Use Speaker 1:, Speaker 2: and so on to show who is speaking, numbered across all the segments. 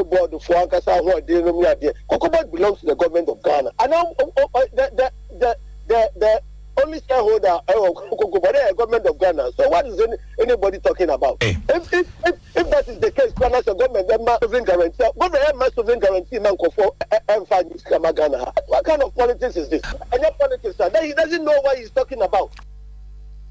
Speaker 1: Board foɔ ankasa ahoɔden nom ne adeɛ. Cocoa Board belongs to the government of Ghana. Anaa the the the the the only shareholder ɛwɔ Cocoa Board ɛyɛ government of Ghana. So what is any, anybody talking about? If if if if that is the case, kura na sɛ government bɛ ma sovereign guarantee, government ɛ ma sovereign guarantee ma nkɔfo ɛ ɛnfa nyi sika ma Ghana ha. What kind of politics is this? Ɛnyɛ politics ah. Then he doesn't know what he is talking about.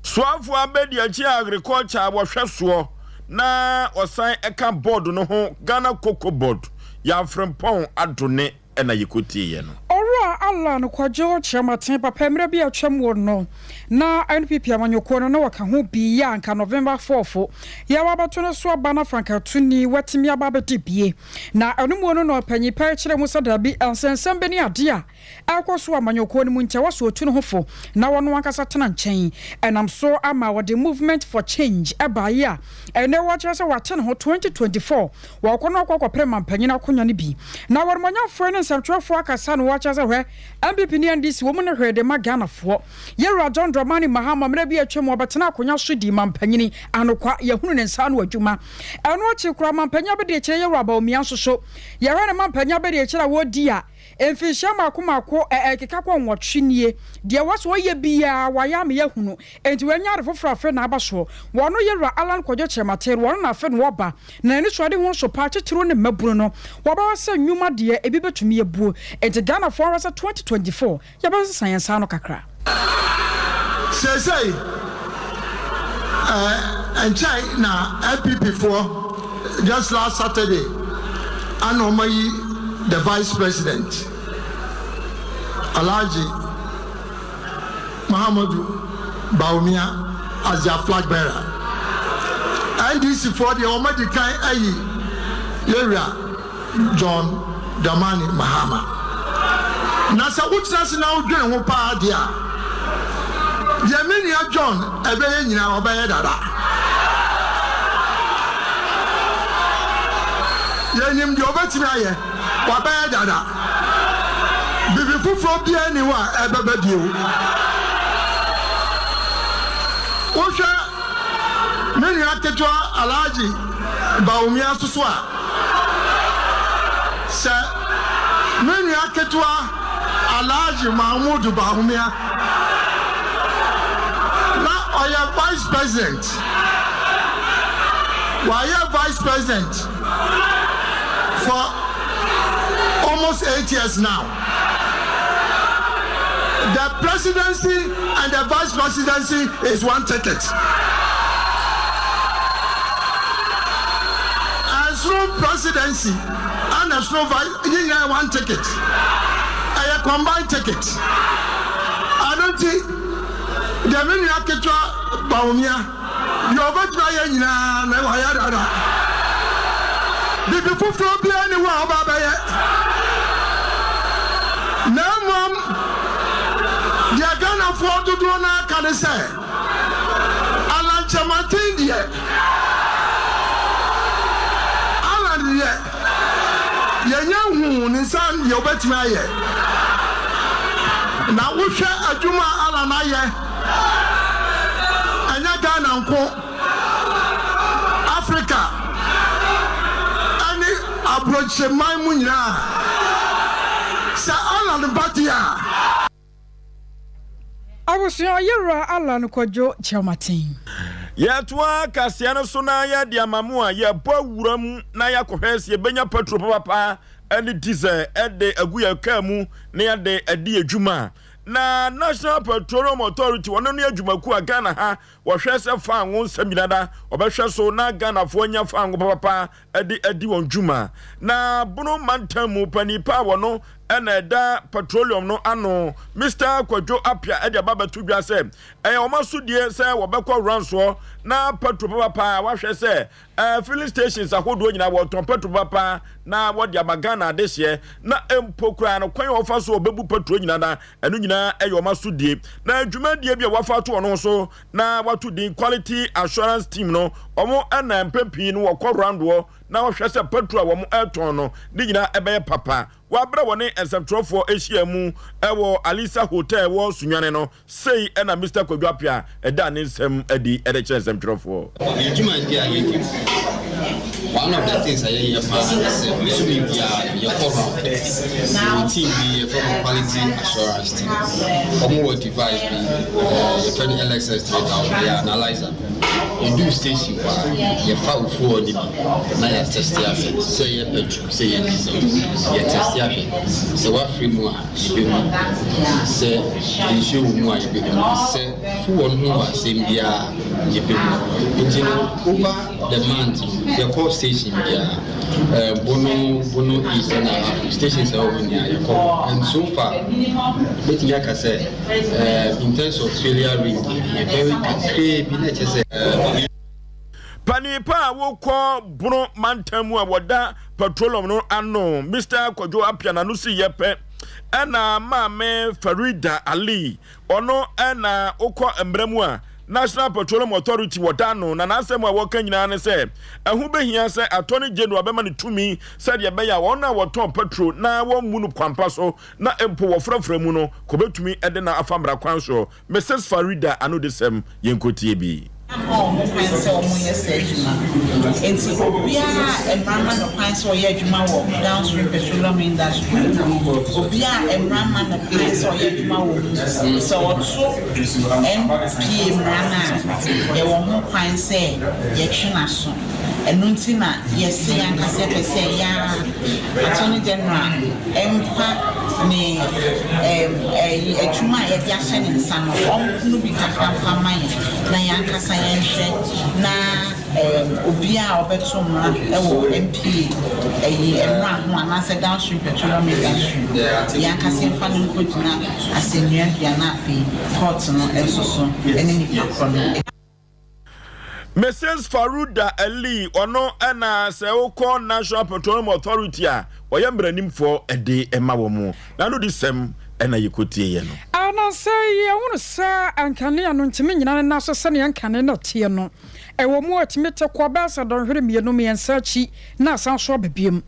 Speaker 2: Soafoɔ abadiakyi agriculture a wɔhwɛ soɔ na ɔsan ka board no ho, Ghana Cocoa Board, Yaw Frimpong Adone na yɛkɔtieeɛ no.
Speaker 3: Owura Allan Kwadwo Kyerematen papa mmerɛ bi a atwam wɔ no na NPP amanyɔkuo no na wɔka ho bi yɛ a anka November 4fo yɛ wabɛto no so aba na frankatuni watumi aba abɛdi bie na ɛno mu no na ɔpanyin pa kyerɛ mu sɛ daabi nsɛnsɛm bi ne adeɛ a ɛrekɔ so wɔ amanyɔkuo no mu nti ɛwɔ sɛ ɔtu ne ho fo na ɔno ankasa tena nkyɛn. Ɛnam so ama wɔde Movement for Change baeɛ a ɛnnɛ wɔkyerɛ sɛ wate ne ho 2024 wɔkɔ no akɔ akɔpere mampanyin akonnwa no bi. Na wɔnumonyamfoɔ ne nsɛmtwerɛfoɔ akasa na wɔkyerɛ sɛ hwɛ NPP ne NDC wɔn ne hwee de ma Ghanafoɔ. Yɛwura John Dramani Mahama mmerɛ bi atwam ɔbɛtena akonnwa so dii mampanyini anokwa yɛhunu ne nsa ano adwuma. Ɛno akyi koraa mampanyin abɛdiakyire Yɛwura Bawumia nso so yɛhwɛ ne mampanyin abɛdiakyire a wɔredi a Mfirihyia mmaako mmaako ɛ ɛrekeka kɔ nwɔtwe nie, deɛ ɛwɔ sɛ ɔyɛ biara wayɛ ama yɛahunu, enti wanya ade foforɔ afe na aba soɔ. Wɔno Yɛwura Allan Kwadwo Kyerematen, wɔno na afe na ɔba, na n'anisoadehunu so paa titiriw ne mmabunu no, wɔbɛhwɛ sɛ nnwuma deɛ ebi bɛtumi abuo, enti Ghanafoɔ nhwɛ sɛ 2024 yɛbɛsesa yɛn nsa ano kakra.
Speaker 4: Seesei ɛnkyɛe na NPP foɔ just last Saturday ana wɔn ayi the vice president Alhaji Mahamudu Bawumia as their flag bearer. NDC foɔ deɛ wɔn adi kan ayi Yewura John Dramani Mahama. Na sɛ wotena ase na wodwen ho paa deɛ a, deɛ me nua John ɛbɛyɛ nyinaa ɔbɛyɛ dada. Yɛnim deɛ ɔbɛtumi ayɛ, wabɛyɛ dada. Biribi foforɔ biara nni hɔ a ɛbɛba bio. Wohwɛ me nua ketewa Alhaji Bawumia nso so a, Sɛ me nua ketewa Alhaji Mahmood Bawumia na ɔyɛ Vice President, wayɛ Vice President for almost 8 years now. The presidency and the vice presidency is one ticket. Ɛsono presidency ɛna ɛsono vice ne nyinaa yɛ one ticket. Ɛyɛ combined ticket. Ɛno nti deɛ me nua ketewa Bawumia deɛ ɔbɛtumi ayɛ nyinaa na wayɛ dada. Biribi foforɔ biara ni hɔ a ɔba abɛyɛ. Na mmom deɛ Ghanafoɔ dodoɔ no ara ka ne sɛ Alan Kyerematen deɛ, Alan deɛ yɛnya nhuu ne nsa deɛ ɔbɛtumi ayɛ. Na wohwɛ adwuma a Alan ayɛ, ɛnyɛ Ghana nko, Africa ne aburokyeman mu nyinaa, sɛ Alan ba deɛ a.
Speaker 3: Abusua Yewura Allan Kwadwo Kyerematen.
Speaker 2: Yɛtoa kaseɛ no so na yɛde ama mo a, yɛbɔ awura mu na yɛakɔhwɛ sɛ yɛbɛnya petrol papapa ne diesel de agu yɛn kaa mu na yɛde adi adwuma. Na National Petroleum Authority wɔn ne adwumakuo a Ghana ha wɔhwɛ sɛ fango nsɛm nyinaa da wɔbɛhwɛ so na Ghanafoɔ anya fango papapa de adi wɔn dwuma. Na Bono mantam mu panin pa a wɔno na ɛda petroleum no ano, Mister Kwadwo Appiah de aba abɛto dwa sɛ ɛyɛ wɔn asodie sɛ wɔbɛkɔ wura na petrol papapa a wɔahwɛ sɛ eh, filling stations ahodoɔ nyinaa wɔtɔn petrol papapa na wɔde ama Ghana adehyeɛ na mpo koraa no kwan a wɔfa so wɔbɛbu petrol nyinaa na ɛno nyinaa ɛyɛ wɔn asodie. Na dwumadie bi a wɔafa ato wɔn so na wɔato din Quality Assurance Team no, wɔn na mpɛn pii no wɔkɔ roundoɔ na wɔhwɛ sɛ petrol a wɔn retɔn no ne nyinaa ɛbɛyɛ papa. Wɔ aberɛ a wɔne nsɛmtwerɛfoɔ ahyia mu wɔ Alisa Hotel wɔ Sunyani no, sei na Mister Kwadwo Appiah daa ne nsɛm adi de kyerɛɛ nsɛmtwerɛfoɔ.
Speaker 5: Yɛn dwumadie a yɛdi. One of the things a yɛyɛ paa ne sɛ bosome biara no yɛkɔ round. Yɛwɔ team bi yɛfrɛ no quality assurance team. Wɔn wɔ device bi eh, yɛfrɛ no LXS 3000 ɛyɛ analyzer. Yɛduru station hɔ a yɛfa wo fuel no bi na yɛatɛste ahwɛ sɛ ɛyɛ petrol sɛ ɛyɛ diesel. Yɛtɛste ahwɛ sɛ woafiri mu a yɛbɛhu, sɛ nsuo wɔ mu a yɛbɛhu, sɛ fuel no ho wɔ asɛm biara a yɛbɛhu. Nti no over the month no yɛkɔ station biara eh, Bono, Bono East ɛna Ahafo stations a ɛwɔ hɔ nyinaa yɛkɔ hɔ and so far mɛtumi aka sɛ eh, in terms of failure rate yɛ very kakraa bi na ɛkyɛ sɛ eh,
Speaker 2: Panin pa a wokɔ Bono mantam mu a wɔda petroleum no ano, Mister Kwadwo Appiah n'ano siiɛ pɛ ɛna Maame Farida Ali, ɔno ɛna wokɔ mmara mu a National Petroleum Authority wɔda ano, na n'asɛm a wɔka nyinaa ne sɛ ɛho bɛhia sɛ Attorney General bɛma no tumi sɛdeɛ ɛbɛyɛ a wɔn a wɔtɔn petrol na wɔmmu no kwampa so na mpo wɔfrafra mu no kɔbɛtumi de no afa mmara kwan so. Mrs Farida anodesɛm, yɛnkɔtie bi.
Speaker 6: Amma wɔn kwan sɛ wɔnyɛ saa adwuma no. Enti obiara a mmara ma no kwan sɛ ɔyɛ adwuma wɔ downstream petroleum industry no, obiara a mmara ma no kwan sɛ ɔyɛ adwuma wɔ mu, sɛ ɔto NPA mmara no a, yɛwɔ ho kwan sɛ yɛtwe n'aso. Ɛno nti na yɛse yɛn ankasa yɛpɛ sɛ yɛn ara Attorney General mfa ne ɛyi adwuma a yɛde ahyɛ ne nsa no ɔnkono bi kakra mfa mma yɛn na yɛn ankasa yɛnhwɛ na obiara a ɔbɛto mmara wɔ NPA ɛyi mmara ho anaasɛ downstream petroleum industry no yɛn ankasa yɛmfa no nkɔgyina asɛnnua dua na afei court no nso so ne nipa korɔ no.
Speaker 2: Mrs Faruda Ali, ɔno na sɛ wokɔ National Petroleum Authority a, ɔyɛ mmaranimfoɔ de ma wɔn. N'anodisɛm na yɛkɔtieeɛ no.
Speaker 3: Nnansa yi, yɛahunu sɛ nkanea no ntumi nnyina ne nan so sɛnea nkane no teɛ no. Ɛwɔ mu a, ɛtumi te kɔ bɛyɛ sɛ dɔnhwere mmienu, mmiɛnsa akyi na asan so aba bio.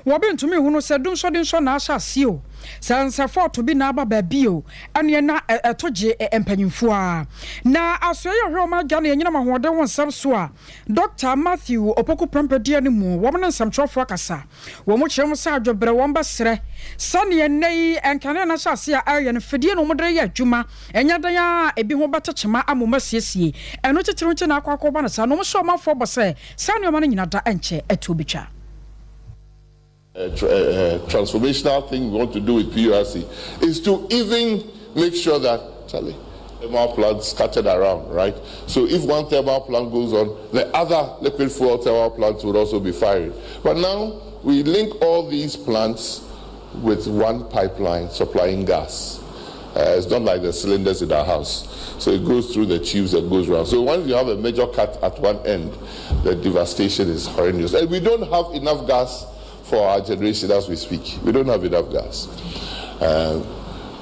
Speaker 3: Wɔbentumi nhunu sɛ dunsɔdunsɔ na ahyɛ aseɛ o, sɛ nsɛfɔɔto bi na aba baabi o, ɛneɛ na ɛto gye mpanyimfoɔ ara. Na asoɛeɛ a ɔhwɛ ɔman Ghana anyinam ahoɔden ho nsɛm so a Dɔkta Matthew Opoku Prempeh di anim, wɔn ne nsɛmtwerɛfoɔ akasa. Wɔn kyerɛ mu sɛ adwobrɛ wɔn bɛsrɛ sɛdeɛ nnɛ yi nkanea no ahyɛ aseɛ a ɛreyɛ no mfidie na wɔde reyɛ adwuma, ɛnyɛ dɛn ara a ebi ho bɛte kyema ama wɔn asiesie. Ɛno titiriw nti na akɔ akɔba no saa na wɔhyɛ ɔmanfoɔ bɔ sɛ saa nneɛma no nyina da nkyɛ atuo bɛtwa.
Speaker 7: Uh, transformational thing we want to do with PURC is to even make sure that, Charlie, thermal plants scattered around, right? So if one thermal plant goes on, the other liquid fuel thermal plants would also be firing. But now we link all these plants with one pipeline supplying gas. Uh, it's not like the cylinders in our house. So it goes through the tubes and goes round. So once you have a major cut at one end, the devastation is horrendous. And we don't have enough gas for our generation as we speak. We don't have enough gas. Uh,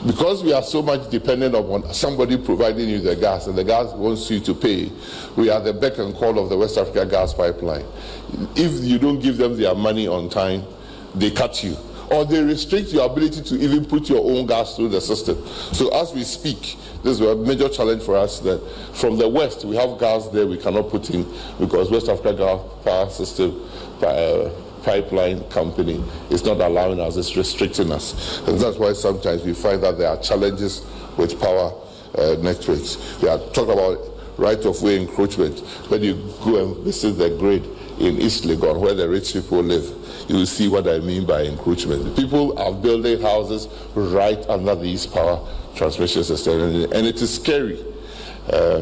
Speaker 7: because we are so much dependent upon somebody providing you the gas and the gas wants you to pay, we are the beck and call of the West Africa gas pipeline. If you don't give them their money on time, they cut you or they restrict your ability to even put your own gas through the system. So as we speak, this is a major challenge for us that from the west we have gas there we cannot put in because West Africa Gas Power System uh, pipeline company is not allowing us, it's restricting us. And that's why sometimes we find that there are challenges with power uh, networks. We are talking about right of way encroachment. When you go and visit the grid in East Legon, where the rich people live, you will see what I mean by encroachment. People are building houses right under these power transmission systems, and it is scary uh,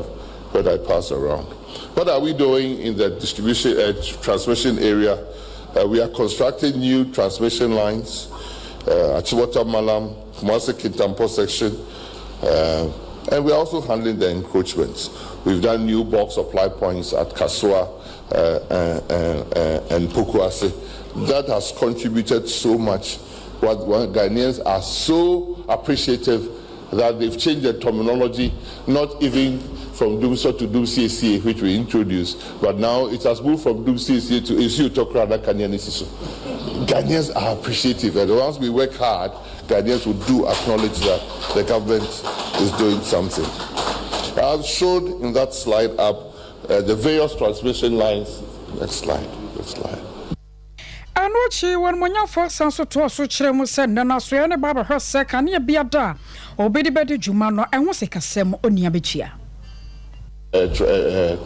Speaker 7: when I pass around. What are we doing in the distribution uh, transmission area? Uh, we are constructing new transmission lines, uh, Achimota Malam, Kumasi Kintampo section, uh, and we are also handling the encroachments. We've done new bulk supply points at Kasua uh, uh, uh, and Pokuase. That has contributed so much. What, what Ghanaians are so appreciative that they've changed the terminology, not even from Dumsor to Dum CACA, which we introduced, but now it has moved from Dum CACA to Esu Tokrada Kanyanisisu. Ghanaians are appreciative, and once we work hard, Ghanaians will do acknowledge that the government is doing something. I've showed in that slide up uh, the various transmission lines. Next slide, next slide.
Speaker 3: akyi, wɔn san so toa so kyerɛ mu sɛ nnɛ no asoɛ ne ba abɛhwɛ sɛ kanea bi ada a obi de bɛdi dwuma no ɛho sikasɛm onia bɛtua.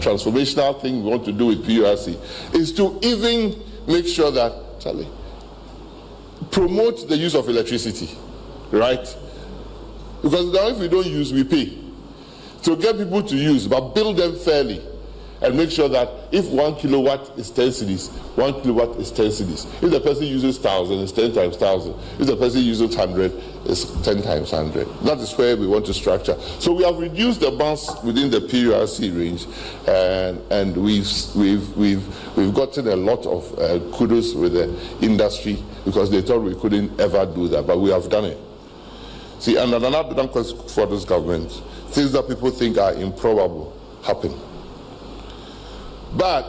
Speaker 7: Transformational thing we want to do with PURC is to even make sure that, Charlie, promote the use of electricity, right? Because now if we don't use, we pay. To get people to use, but build them fairly and make sure that if 1 kilowatt is 10 cedis, 1 kilowatt is 10 cedis. If the person uses 1,000, it's 10 times 1,000. If the person uses 100, it's 10 times 100. That is where we want to structure. So we have reduced the bounds within the PURC range, and we've gotten a lot of kudos with the industry because they thought we couldn't ever do that, but we have done it. See, and another for this government, things that people think are improbable happen. But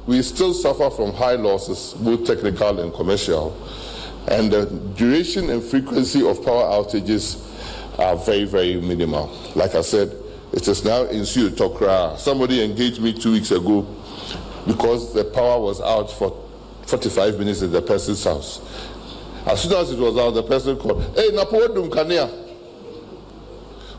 Speaker 7: we still suffer from high losses, both technical and commercial. And the duration and frequency of power outages are very, very minimal. Like I said, it is now in Tokra. Somebody engaged me 2 weeks ago because the power was out for 45 minutes in the person's house. As soon as it was out, the person called, "Hey, Napo kanea."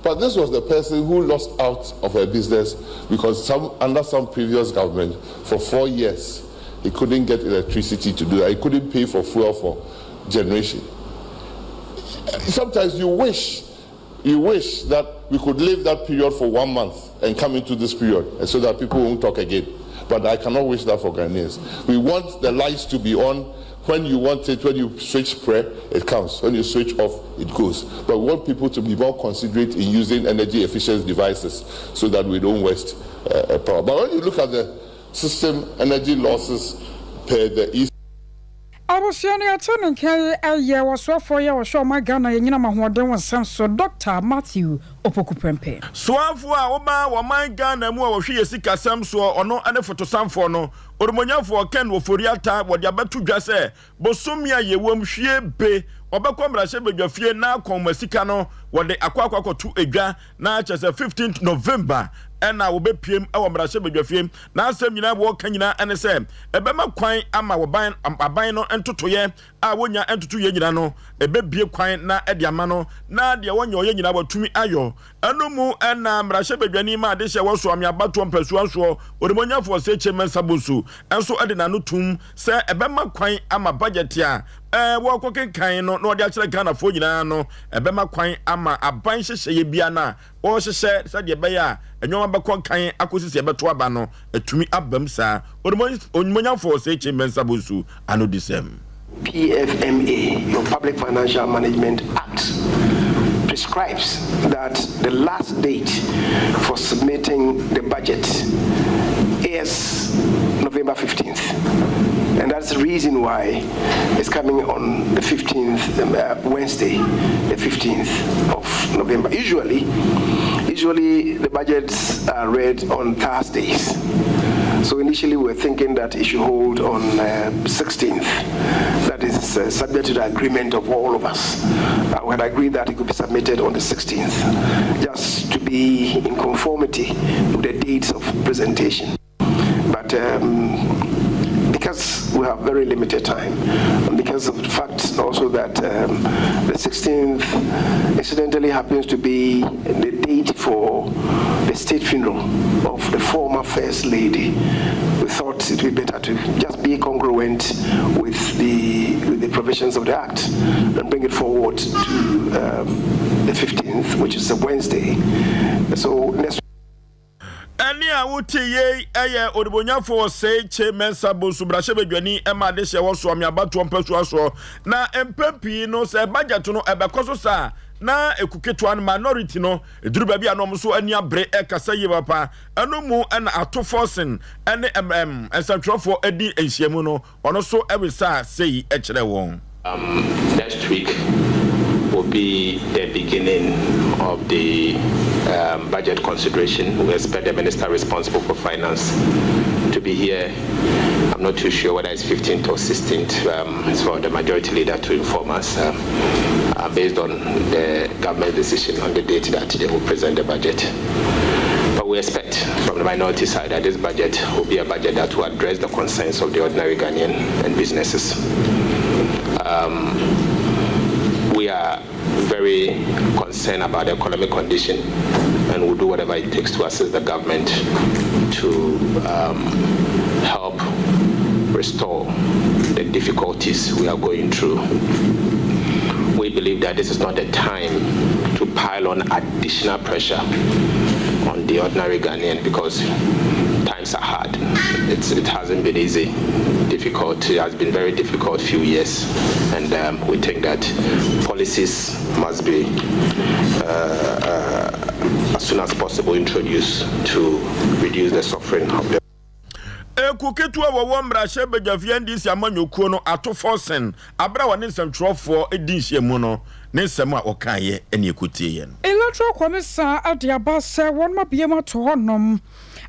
Speaker 7: But this was the person who lost out of her business because under some previous government, for 4 years, he couldn't get electricity to do that. He couldn't pay for fuel for generation. Sometimes you wish that we could live that period for one month and come into this period and so that people won't talk again. But I cannot wish that for Ghanaians. We want the lights to be on when you want it, when you switch prayer, it comes. When you switch off, it goes. But we want people to be more considerate in using energy efficient devices so that we don't waste power. But when you look at the system energy losses per the East
Speaker 3: Abusua no yɛte ne nka yi ɛyɛ wɔsoafoɔ yi a wɔhwɛ ɔma Ghana yɛnyinam ahoɔden wɔ nsɛm so, Dr Matthew Opoku Prempeh.
Speaker 2: Soafoɔ a wɔma wɔman Ghana mu a wɔhwɛ yɛ sikasɛm soɔ, ɔno ne fotosanfoɔ no, onimuonyamfoɔ Ken Ofori Atta, wɔde abɛto dwa sɛ bosome a yɛwɔ mu hwie be ɔbɛkɔ mmarahyɛ badwafie na akɔnma sika no wɔde akɔ akɔto edwa na kyerɛ sɛ 15 November ɛna wɔbɛpiem ɛwɔ mmarahyɛ badwafie. Na asɛm nyinaa wɔka nyinaa ɛne sɛ ɛbɛma kwan ama wɔban aban no ntotoyɛ a wɔnya ntotoyɛ nyinaa no ɛbɛbie kwan na ɛde ama no na deɛ wɔnyɛ ɔyɛ nyinaa wɔatumi ayɔ. Ɛno mu ɛna mmarahyɛ badwani ma adehyɛ wɔ so ame abatoɔ mpasua soɔ, onimuonyamfoɔ Osei Kyei Mensah Bonsu, ɛnso ɛde n'ano tum sɛ ɛbɛma kwan ama budget a wɔkɔ kenkan no na wɔde akyerɛ Ghanafoɔ nyinaa no ɛbɛma kwan ama aban hyehyɛeɛ bia no a wɔrehyehyɛ sɛdeɛ ɛbɛyɛ a nneɛma bɛkɔ kan akɔsi sɛ ɛbɛto aba no atumi aba mu saa. Onimuonyamfoɔ Osei Kyei Mensah Bonsu ano di sɛm.
Speaker 8: PFMA, your Public Financial Management Act, prescribes that the last date for submitting the budget is November 15th. And that's the reason why it's coming on the 15th, Wednesday, the 15th of November. Usually the budgets are read on Thursdays. So initially we were thinking that it should hold on 16th. That is subject to the agreement of all of us. We had agreed that it could be submitted on the 16th, just to be in conformity with the dates of presentation. But because we have very limited time, and because of the fact also that the 16th incidentally happens to be the date for the state funeral of the former First Lady, we thought it would be better to just be congruent with the provisions of the Act and bring it forward to the 15th, which is a Wednesday. So next
Speaker 2: Ɛne a wote yei ɛyɛ onimuonyamfoɔ Osei Kyei Mensah Bonsu, mmarahyɛbadwani ɛma adehyɛ wɔ soɔ me abatoɔ mpasua soɔ. Na mpɛn pii no sɛ budget no ɛbɛkɔ so saa na eku ketewa no, minority no, eduru baabi a na wɔn nso ani abere ɛkasa yie papa. Ɛno mu ɛna Ato Forson ɛne nsɛntwerɛfoɔ adi nhyiamu no, ɔno nso ɛwesa sei ɛkyerɛ wɔn.
Speaker 9: Next week will be the beginning of the budget consideration. We expect the minister responsible for finance to be here. I'm not too sure whether it's 15th or 16th. It's for the majority leader to inform us based on the government decision on the date that they will present the budget. But we We expect from the minority side that this budget will be a budget that will address the concerns of the ordinary Ghanaian and businesses. Um, we are very concerned about the economic condition and we'll do whatever it takes to assist the government to um, help restore the difficulties we are going through. We believe that this is not the time to pile on additional pressure on the ordinary Ghanaian because times are hard. It's, it hasn't been easy. Difficult. It has been very difficult few years, and um, we think that policies must be uh, uh, as soon as possible introduced to reduce the suffering of the
Speaker 2: Ekuo ketewa a wɔwɔ mmarahyɛbadwafie NDC amanyɔkuo no ato Forson aberɛ a wɔne nsɛmtwerɛfoɔ di nhyiamu no ne nsɛm a ɔkaeɛ ne ɛkɔtieeɛ no.
Speaker 3: Electoral Commission de aba sɛ wɔnom abue mu ato hɔ nom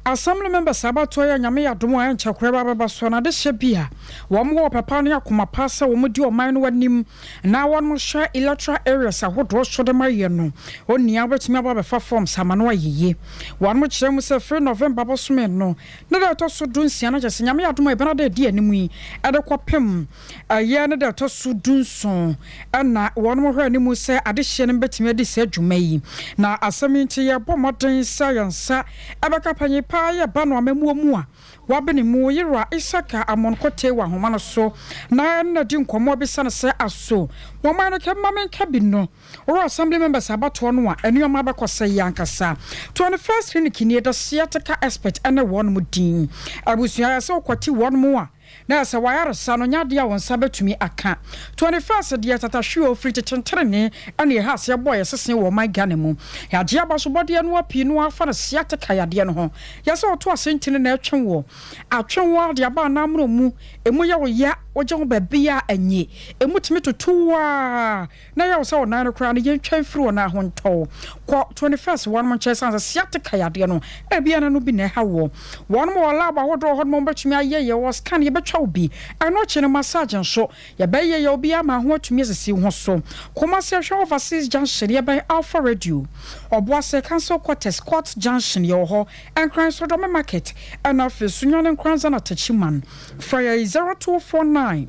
Speaker 3: Assembly members abatoɔ yi a Nyame yɛ adom a ɛnkyɛ koraa bɛba so no adehyɛ bi a wɔn wɔ ɔpɛ pa ne akoma pa sɛ wɔn di ɔman no anim na wɔnom hwɛ electoral areas ahodoɔ so de ma yɛ no onua wobɛtumi aba abɛfa forms ama no ayɛ yie. Wɔnom kyerɛ mu sɛ firi November bosome no Ne da a ɛtɔ so dunsia no kyerɛ sɛ Nyame adom a ebɛn ada edi anim yi de kɔpem ɛyɛ ne da a ɛtɔ so dunson na wɔnom hwɛ anim sɛ adehyeɛ no bɛtumi adi saa dwuma yi. Na asɛm yi nti yɛbɔ mmɔden sɛ yɛn nsa ɛbɛka panyin paa yɛ ba no amammuo mu a wabene mu Yera Isaka Amon Kotei wɔ ahoma no so na ɛne no adi nkɔmmɔ abisa no sɛ aso wɔman no kɛ ma menka bi no Wɔ Assembly members abatoɔ no a nnoɔma bɛkɔ sɛ yi ankasa. 21st Clinic nie, the sciatica expert ne wɔnom din. Abusua yɛ sɛ wokwati wɔnom a na yɛ sɛ w'ayaresa no nyɛ adeɛ a wo nsa bɛtumi aka. 21st deɛ tatahwe o, firi tete ntenenee ɛna ɛha aseɛ bɔɔ yɛ sese wɔ ɔman Ghana mu. Yɛagye abasobɔdeɛ no apii no ara fa no sciatica yadeɛ no ho. Yɛ sɛ woto ase ntini na ɛtwe woɔ. Atwe wo ara de aba anammerɛ mu, ɛmu yɛ wo ya, wogye ho baabi a ɛnye, ɛmu tumi tutu wo ara. Na yɛ wo sɛ wo nan no koraa no yɛntwa mfiri wo nan ho ntɔ wo kɔ 21st wɔnom nkyɛn sane sɛ sciatica yadeɛ no ebia na no bi na ɛha woɔ. Wɔnom wɔ lab ahodoɔ wɔ hɔ nom wɔbɛtumi ayɛ yɛ wɔ scan yɛbɛtwa wo bi ɛno akyi no massage nso yɛbɛyɛ yɛ obi ama ho atumi asisi wo ho so. Kumasi ɛhwɛ overseas junction yɛbɛn Alpha radio Ɔboase council quarters court junction yɛwɔ hɔ Nkran Sodome market ɛna afei Sunyani Nkoranza na Techiman frɛ yɛn 0249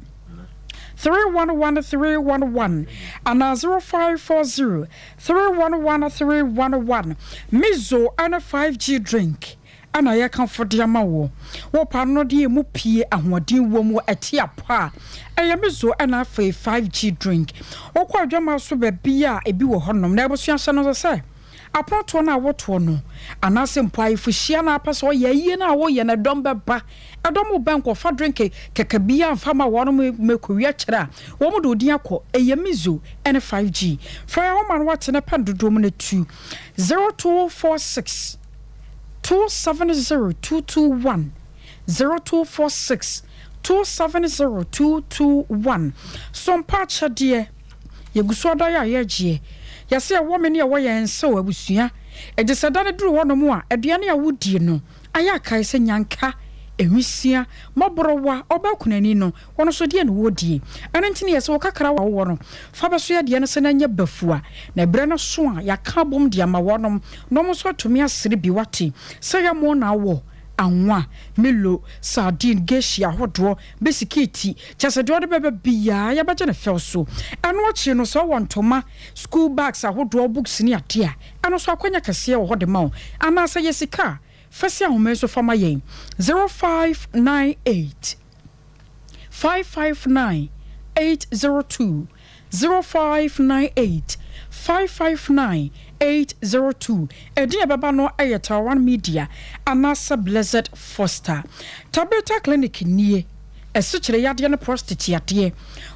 Speaker 3: 311 311 anaa 0540 311 311. Mizo ne 5G drink na yɛkamfo de ama wo. Wo paano no deɛ emu pie, ahoɔden wom, wɔ ɛte apɔ a, ɛyɛ Mizo na afei 5G drink. Wokɔ adwammaa so baabi a ebi wɔ hɔnom na abusua hyɛ no nso sɛ Apontoɔ no a wotoɔ no, anaasɛ mpo ayefohyia no a wopɛ sɛ ɔyɛ, ayie no a woyɛ no, ɛdɔm bɛba. Ɛdɔm reba nkɔfa drink kɛkɛ biara mfa mma wɔn mmɛkɔwie akyerɛ a, wɔn de wo din akɔ. Ɛyɛ Mizo ne 5G. Frɛ yɛn hɔ ma no wate na pɛ no dodoɔ mu na tu. 0246 270 221 0246 270 221 Sompa akyɛdeɛ. Yɛgu so ada yɛ a yɛgyeɛ. Yɛse ɛwɔ me ne ɛwɔ yɛn nsa o abusua. Egye sɛ da no duru hɔ nom a, aduane a wodie no, ayɛ akae sɛ nyanka, nwisia, mmɔborɔwa, ɔbaa kunani no, wɔn nso deɛ na wɔdie. Ɛno nti na yɛse wo kakra a wowɔ no, fa bɛso adeɛ no sɛ na nyɛ bafua. Na ɛberɛ no so a, yɛaka abom de ama wɔnom, na wɔn nso atumi asere bi, woate? Sɛ ɛyɛ mo na awɔ, anwa, milo, sardine, geisha ahodoɔ, Bisikiiti, kyerɛ sɛ deɛ ɔde bɛba biara yɛbɛgye no fɛw so. Ɛno akyiri no sɛ ɔwɔ ntoma, school bags ahodoɔ, books ne adeɛ a, ɛno nso akwanya kɛseɛ wɔ hɔ de ma wo. Anaa sɛ ɛyɛ sika a, fa si ahoma yi so fa ma yɛn, 0598 559 802, 0598 559 802. Edin a ɛbɛba no yɛ Taiwan Media anaasɛ Blessed Foster. Tabitha Clinic nie, asikyire yadeɛ ne prostate yadeɛ.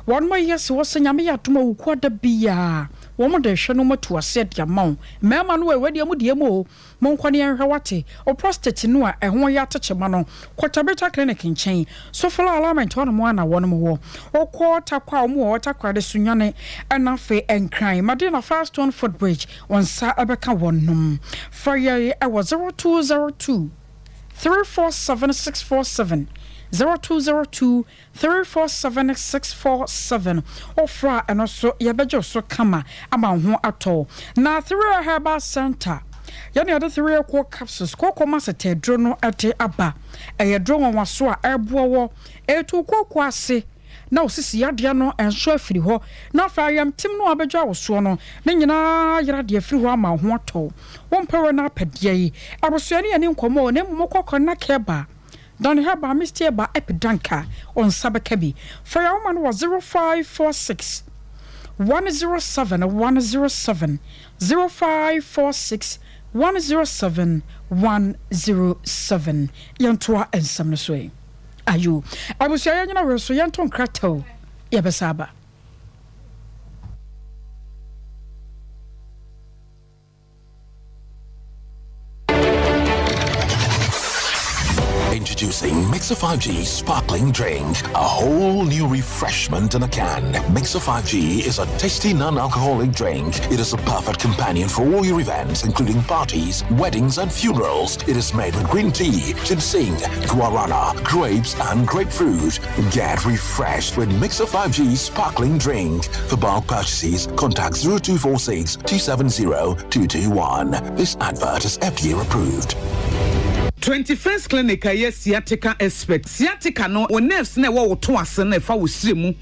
Speaker 3: Wɔn ayɛ se wɔ sɛ Nyame yɛ adom a wuku da biara wɔn de rehwɛ na wɔn atu aseɛ de ama wo. Mmarima no wei deɛ mo deɛ mu o. Monkɔ na yɛnhwɛ wate. Wo prostate no a ɛho yɛ atekyema no, kɔ Tabitha Clinic nkyɛn. Sofala Alignment hɔnom ara na wɔnom wɔ. Wokɔ Tarkwa a wɔn wɔ hɔ, Takoradi, Sunyani, ɛna afei Nkran, Madina Firestone Footbridge, wo nsa bɛka wɔnom. Frɛ yɛn wɔ 0202 347 647, 0202 347 647 Wofrɛ a ɛno nso yɛbɛgye wo so kama ama wo ho atɔ wo. Na Three Herbal Centre. Yɛne yɛde Threecour Capsules, kooko maseta aduro no de aba. Ɛyɛ aduro nwanwaso a ɛboa wɔ ɛretu kooko ase na osisi yadeɛ no nso afiri hɔ, na afei ayamtim no a abɛgya wo soɔ no, ne nyinaa ayera de afiri hɔ ama wo ho atɔ wo. Wompɛ wei na apɛ deɛ yi? Abusua ne yɛni nkɔmmɔ o, na mmom kɔ kɔ na kɛba. Dan Herbal Misty Herbal Epidanka, wo nsa bɛka bi. Frɛ yɛn nwoma no wɔ 0546 107 107, 0546 107 107. Yɛntoa nsɛm no so ɛ. Ayo. Abusua yɛnyina were so yɛnto nkrata o, yɛbɛsa aba.
Speaker 10: Introducing Mixer 5G Sparkling Drink, a whole new refreshment in a can. Mixer 5G is a tasty non-alcoholic drink. It is a perfect companion for all your events, including parties, weddings, and funerals. It is made with green tea, ginseng, guarana, grapes, and grapefruit. Get refreshed with Mixer 5G Sparkling Drink. For bulk purchases, contact 0246 270 221. This advert is FDA approved.
Speaker 11: 21st Clinic a ɛyɛ sciatica expert. Sciatica no, wo nerves no a ɛwɔ wo to ase no a ɛfa wo srɛ mu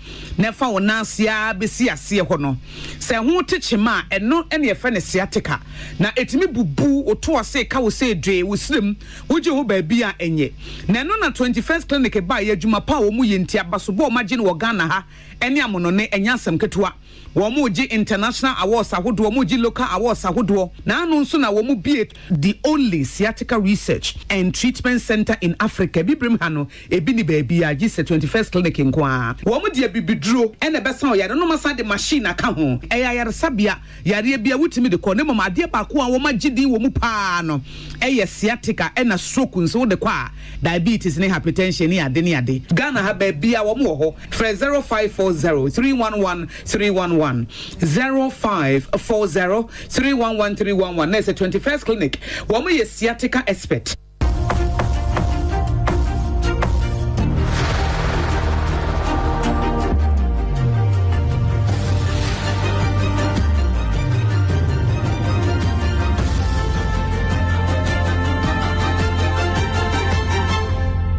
Speaker 11: na ɛfa wo nan ase ara bɛsi aseɛ hɔ no, sɛ ɛho te kyema a, ɛno na yɛfrɛ no sciatica. Na ɛtumi bubu wo to ase, ɛka wo sɛ dwee, wo srɛ mu, wogye ho baabi a ɛnyɛ. Na ɛno na 21st Clinic baeɛ, adwuma pa a wɔyɛ nti, abasobɔ a wɔagye no wɔ Ghana ha ne amonone, ɛnyɛ asɛm ketewa. Wɔregye international awards ahodoɔ, wɔregye local awards ahodoɔ, na ano nso na wɔbue the only sciatica research and treatment centre in Africa. Abibirem ha no, ebi nni baabiara gye sɛ 21st Clinic nko ara. Wɔde abibiduro na ɛbɛsa ɔyare no, na wɔasan de machine aka ho. Ɛyɛ ayaresabea, yareɛ biara wotumi de kɔ, na mmom adeɛ baako a wɔagye din wɔ mu pa ara no yɛ sciatica ɛna stroke nso wode kɔ a, diabetes ne hypertension ne ade ne ade. Ghana ha baabiara wɔn wɔ hɔ. Frɛ 0540 311 311, 0540 311 311 na ɛsɛ 21st Clinic. Wɔn yɛ sciatica expert.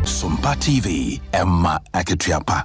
Speaker 10: Sompa TV, ɛma akatua pa.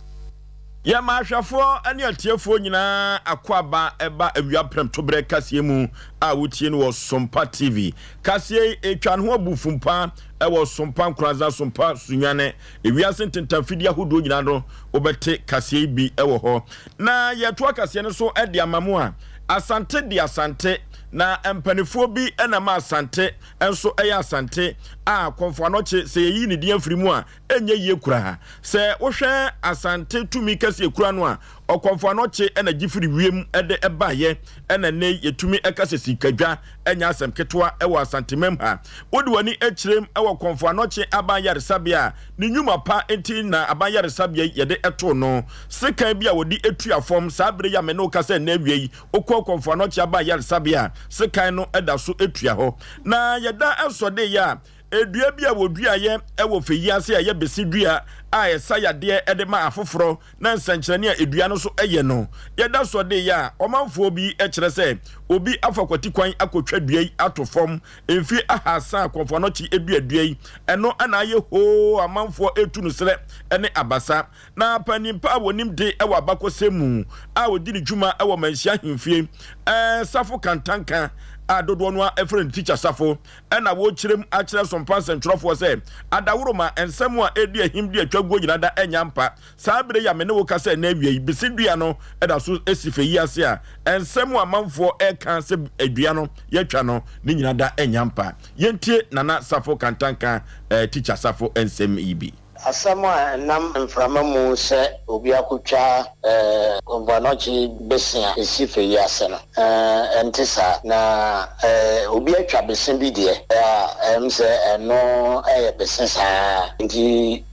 Speaker 2: Yɛma ahwɛfoɔ ne atiefoɔ nyinaa akwaaba ɛba awia prɛmtoberɛ kaseɛ mu a wotie no wɔ Sompa TV. Kaseɛ yi ɛtwa ne ho abu fumpa ɛwɔ Sompa Nkoranza, Sompa Sunyane, ewiase ntentamfidie ahodoɔ nyinaa no wobɛte kaseɛ yi bi ɛwɔ hɔ. Na yɛtoa kaseɛ no so de ama mo a, Asante de Asante, na mpanifoɔ bi na ma Asante nso yɛ Asante a Kɔmfo Anɔkye sɛ yɛyi ne din afiri mu a ɛnyɛ yie koraa. Sɛ wohwɛ Asante tumi kɛse ekura no a, Ɔkɔmfo Anɔkye na gye firi wiem de baeɛ na nnɛ yi yɛtumi ka sɛ sikadwa nyɛ asɛm ketewa wɔ Asantemam ha. Wode w'ani kyerɛm wɔ Kɔmfo Anɔkye aban yaresabea a, ne nnwuma pa nti na aban yaresabea yi yɛde too no. Sekan bi a wɔde tua fam saa bere yi a me ne wo kasa nnɛ awia yi, wokɔ Kɔmfo Anɔkye aban yaresabea a, sekan no da so tua hɔ. Na yɛda sɔdee a dua bi a wɔduaeɛ wɔ fɛ yi ase a ɛyɛ bese dua a ɛsa yadeɛ de ma afoforɔ na nsɛnkyerɛnne a dua no so yɛ no. Yɛda sɔdee a ɔmanfoɔ bi kyerɛ sɛ obi afa kwati kwan akɔtwa dua yi ato fam mfeɛ ahaasa a Kɔmfo Anɔkye dua dua yi, ɛno na ayɛ hoo amanfoɔ retu no serɛ ne abasa. Na panin pa a wɔnim de wɔ abakɔsɛm mu a ɔdi ne dwuma wɔ Manhyia Ahemfie, Safo Kantanka a dodoɔ no ara frɛ no Tikya Safo, na wɔrekyerɛ mu akyerɛ Sompa nsɛntwerɛfoɔ sɛ adaworoma nsɛm a ɛredi ahim de atwa guo nyina da nyɛ ampa. Saa berɛ yi a me ne wo kasa ɛnnɛ awia yi, bese dua no da so si fɛ yi ase a nsɛm a amanfoɔ reka sɛ dua no yɛatwa no ne nyina da nyɛ ampa. Yɛntie Nana Safo Kantanka, Tikya Safo nsɛm yi bi.
Speaker 12: Asɛm a ɛnam mframa mu sɛ obi akotwa komfoanɔkye bese a esi fɛ yi ase no, ɛnte saa. Na obi atwa bese bi deɛ a, ɛm sɛ ɛno yɛ bese saa. Enti